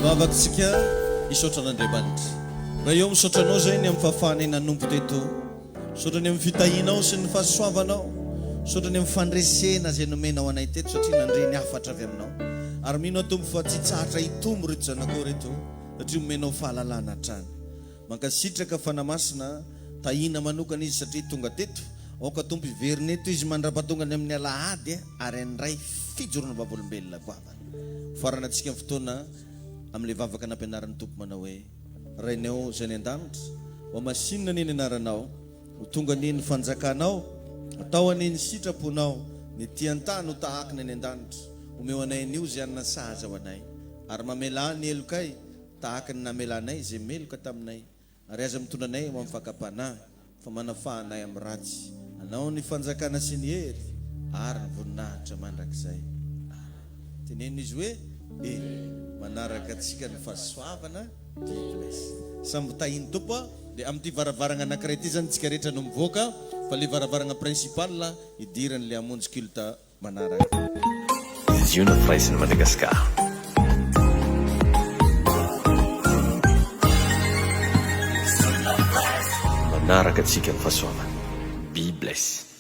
Speaker 5: Vavaka isika hisaotra an'Andriamanitra. Ray ô, misaotra Anao izay ny amin'ny fahafahanay nanompo teto. Misaotra ny amin'ny fitahianao sy ny fahasoavanao. Misaotra ny amin'ny fandresena izay nomenao anay teto satria nandre ny hafatra avy aminao. Ary mino aho Tompo fa tsy hitsahatra hitombo ireto zanakao ireto satria omenao fahalalana hatrany. Mankasitraka Fanahy Masina, tahiana manokana izy satria tonga teto. Aoka Tompo hiverina eto izy mandrapahatongany amin'ny alahady ary handray fijoroana vavolombelona goavana. Hofaranantsika ny fotoana amin'ilay vavaka nampianarin'ny Tompo manao hoe. Rainay izay any an-danitra, Hohamasinina anie ny anaranao, Ho tonga anie ny fanjakanao, Atao anie ny sitraponao, Ny ety an-tany ho tahaka ny any an-danitra. Omeo anay anio izay hanina sahaza ho anay, Ary mamelà ny helokay, tahaka ny namelanay izay meloka taminay, Ary aza mitondra anay ho amin'ny fakam-panahy, Fa manafaha anay amin'ny ratsy. Anao ny fanjakana sy ny hery ary ny voninahitra mandrakizay. Amen. Teneno izy hoe, E, manaraka antsika ny fahasoavana, be bless. Samy ho tahin'ny Tompo a. Dia amin'ity varavaragna anankiray ity zany tsika rehetra no mivoaka fa le varavaragna principal hidiran'le hamonjy culte manaraka.
Speaker 1: Ziona Firaisan'i Madagasikara. Manaraka antsika ny fahasoavana. Be bless.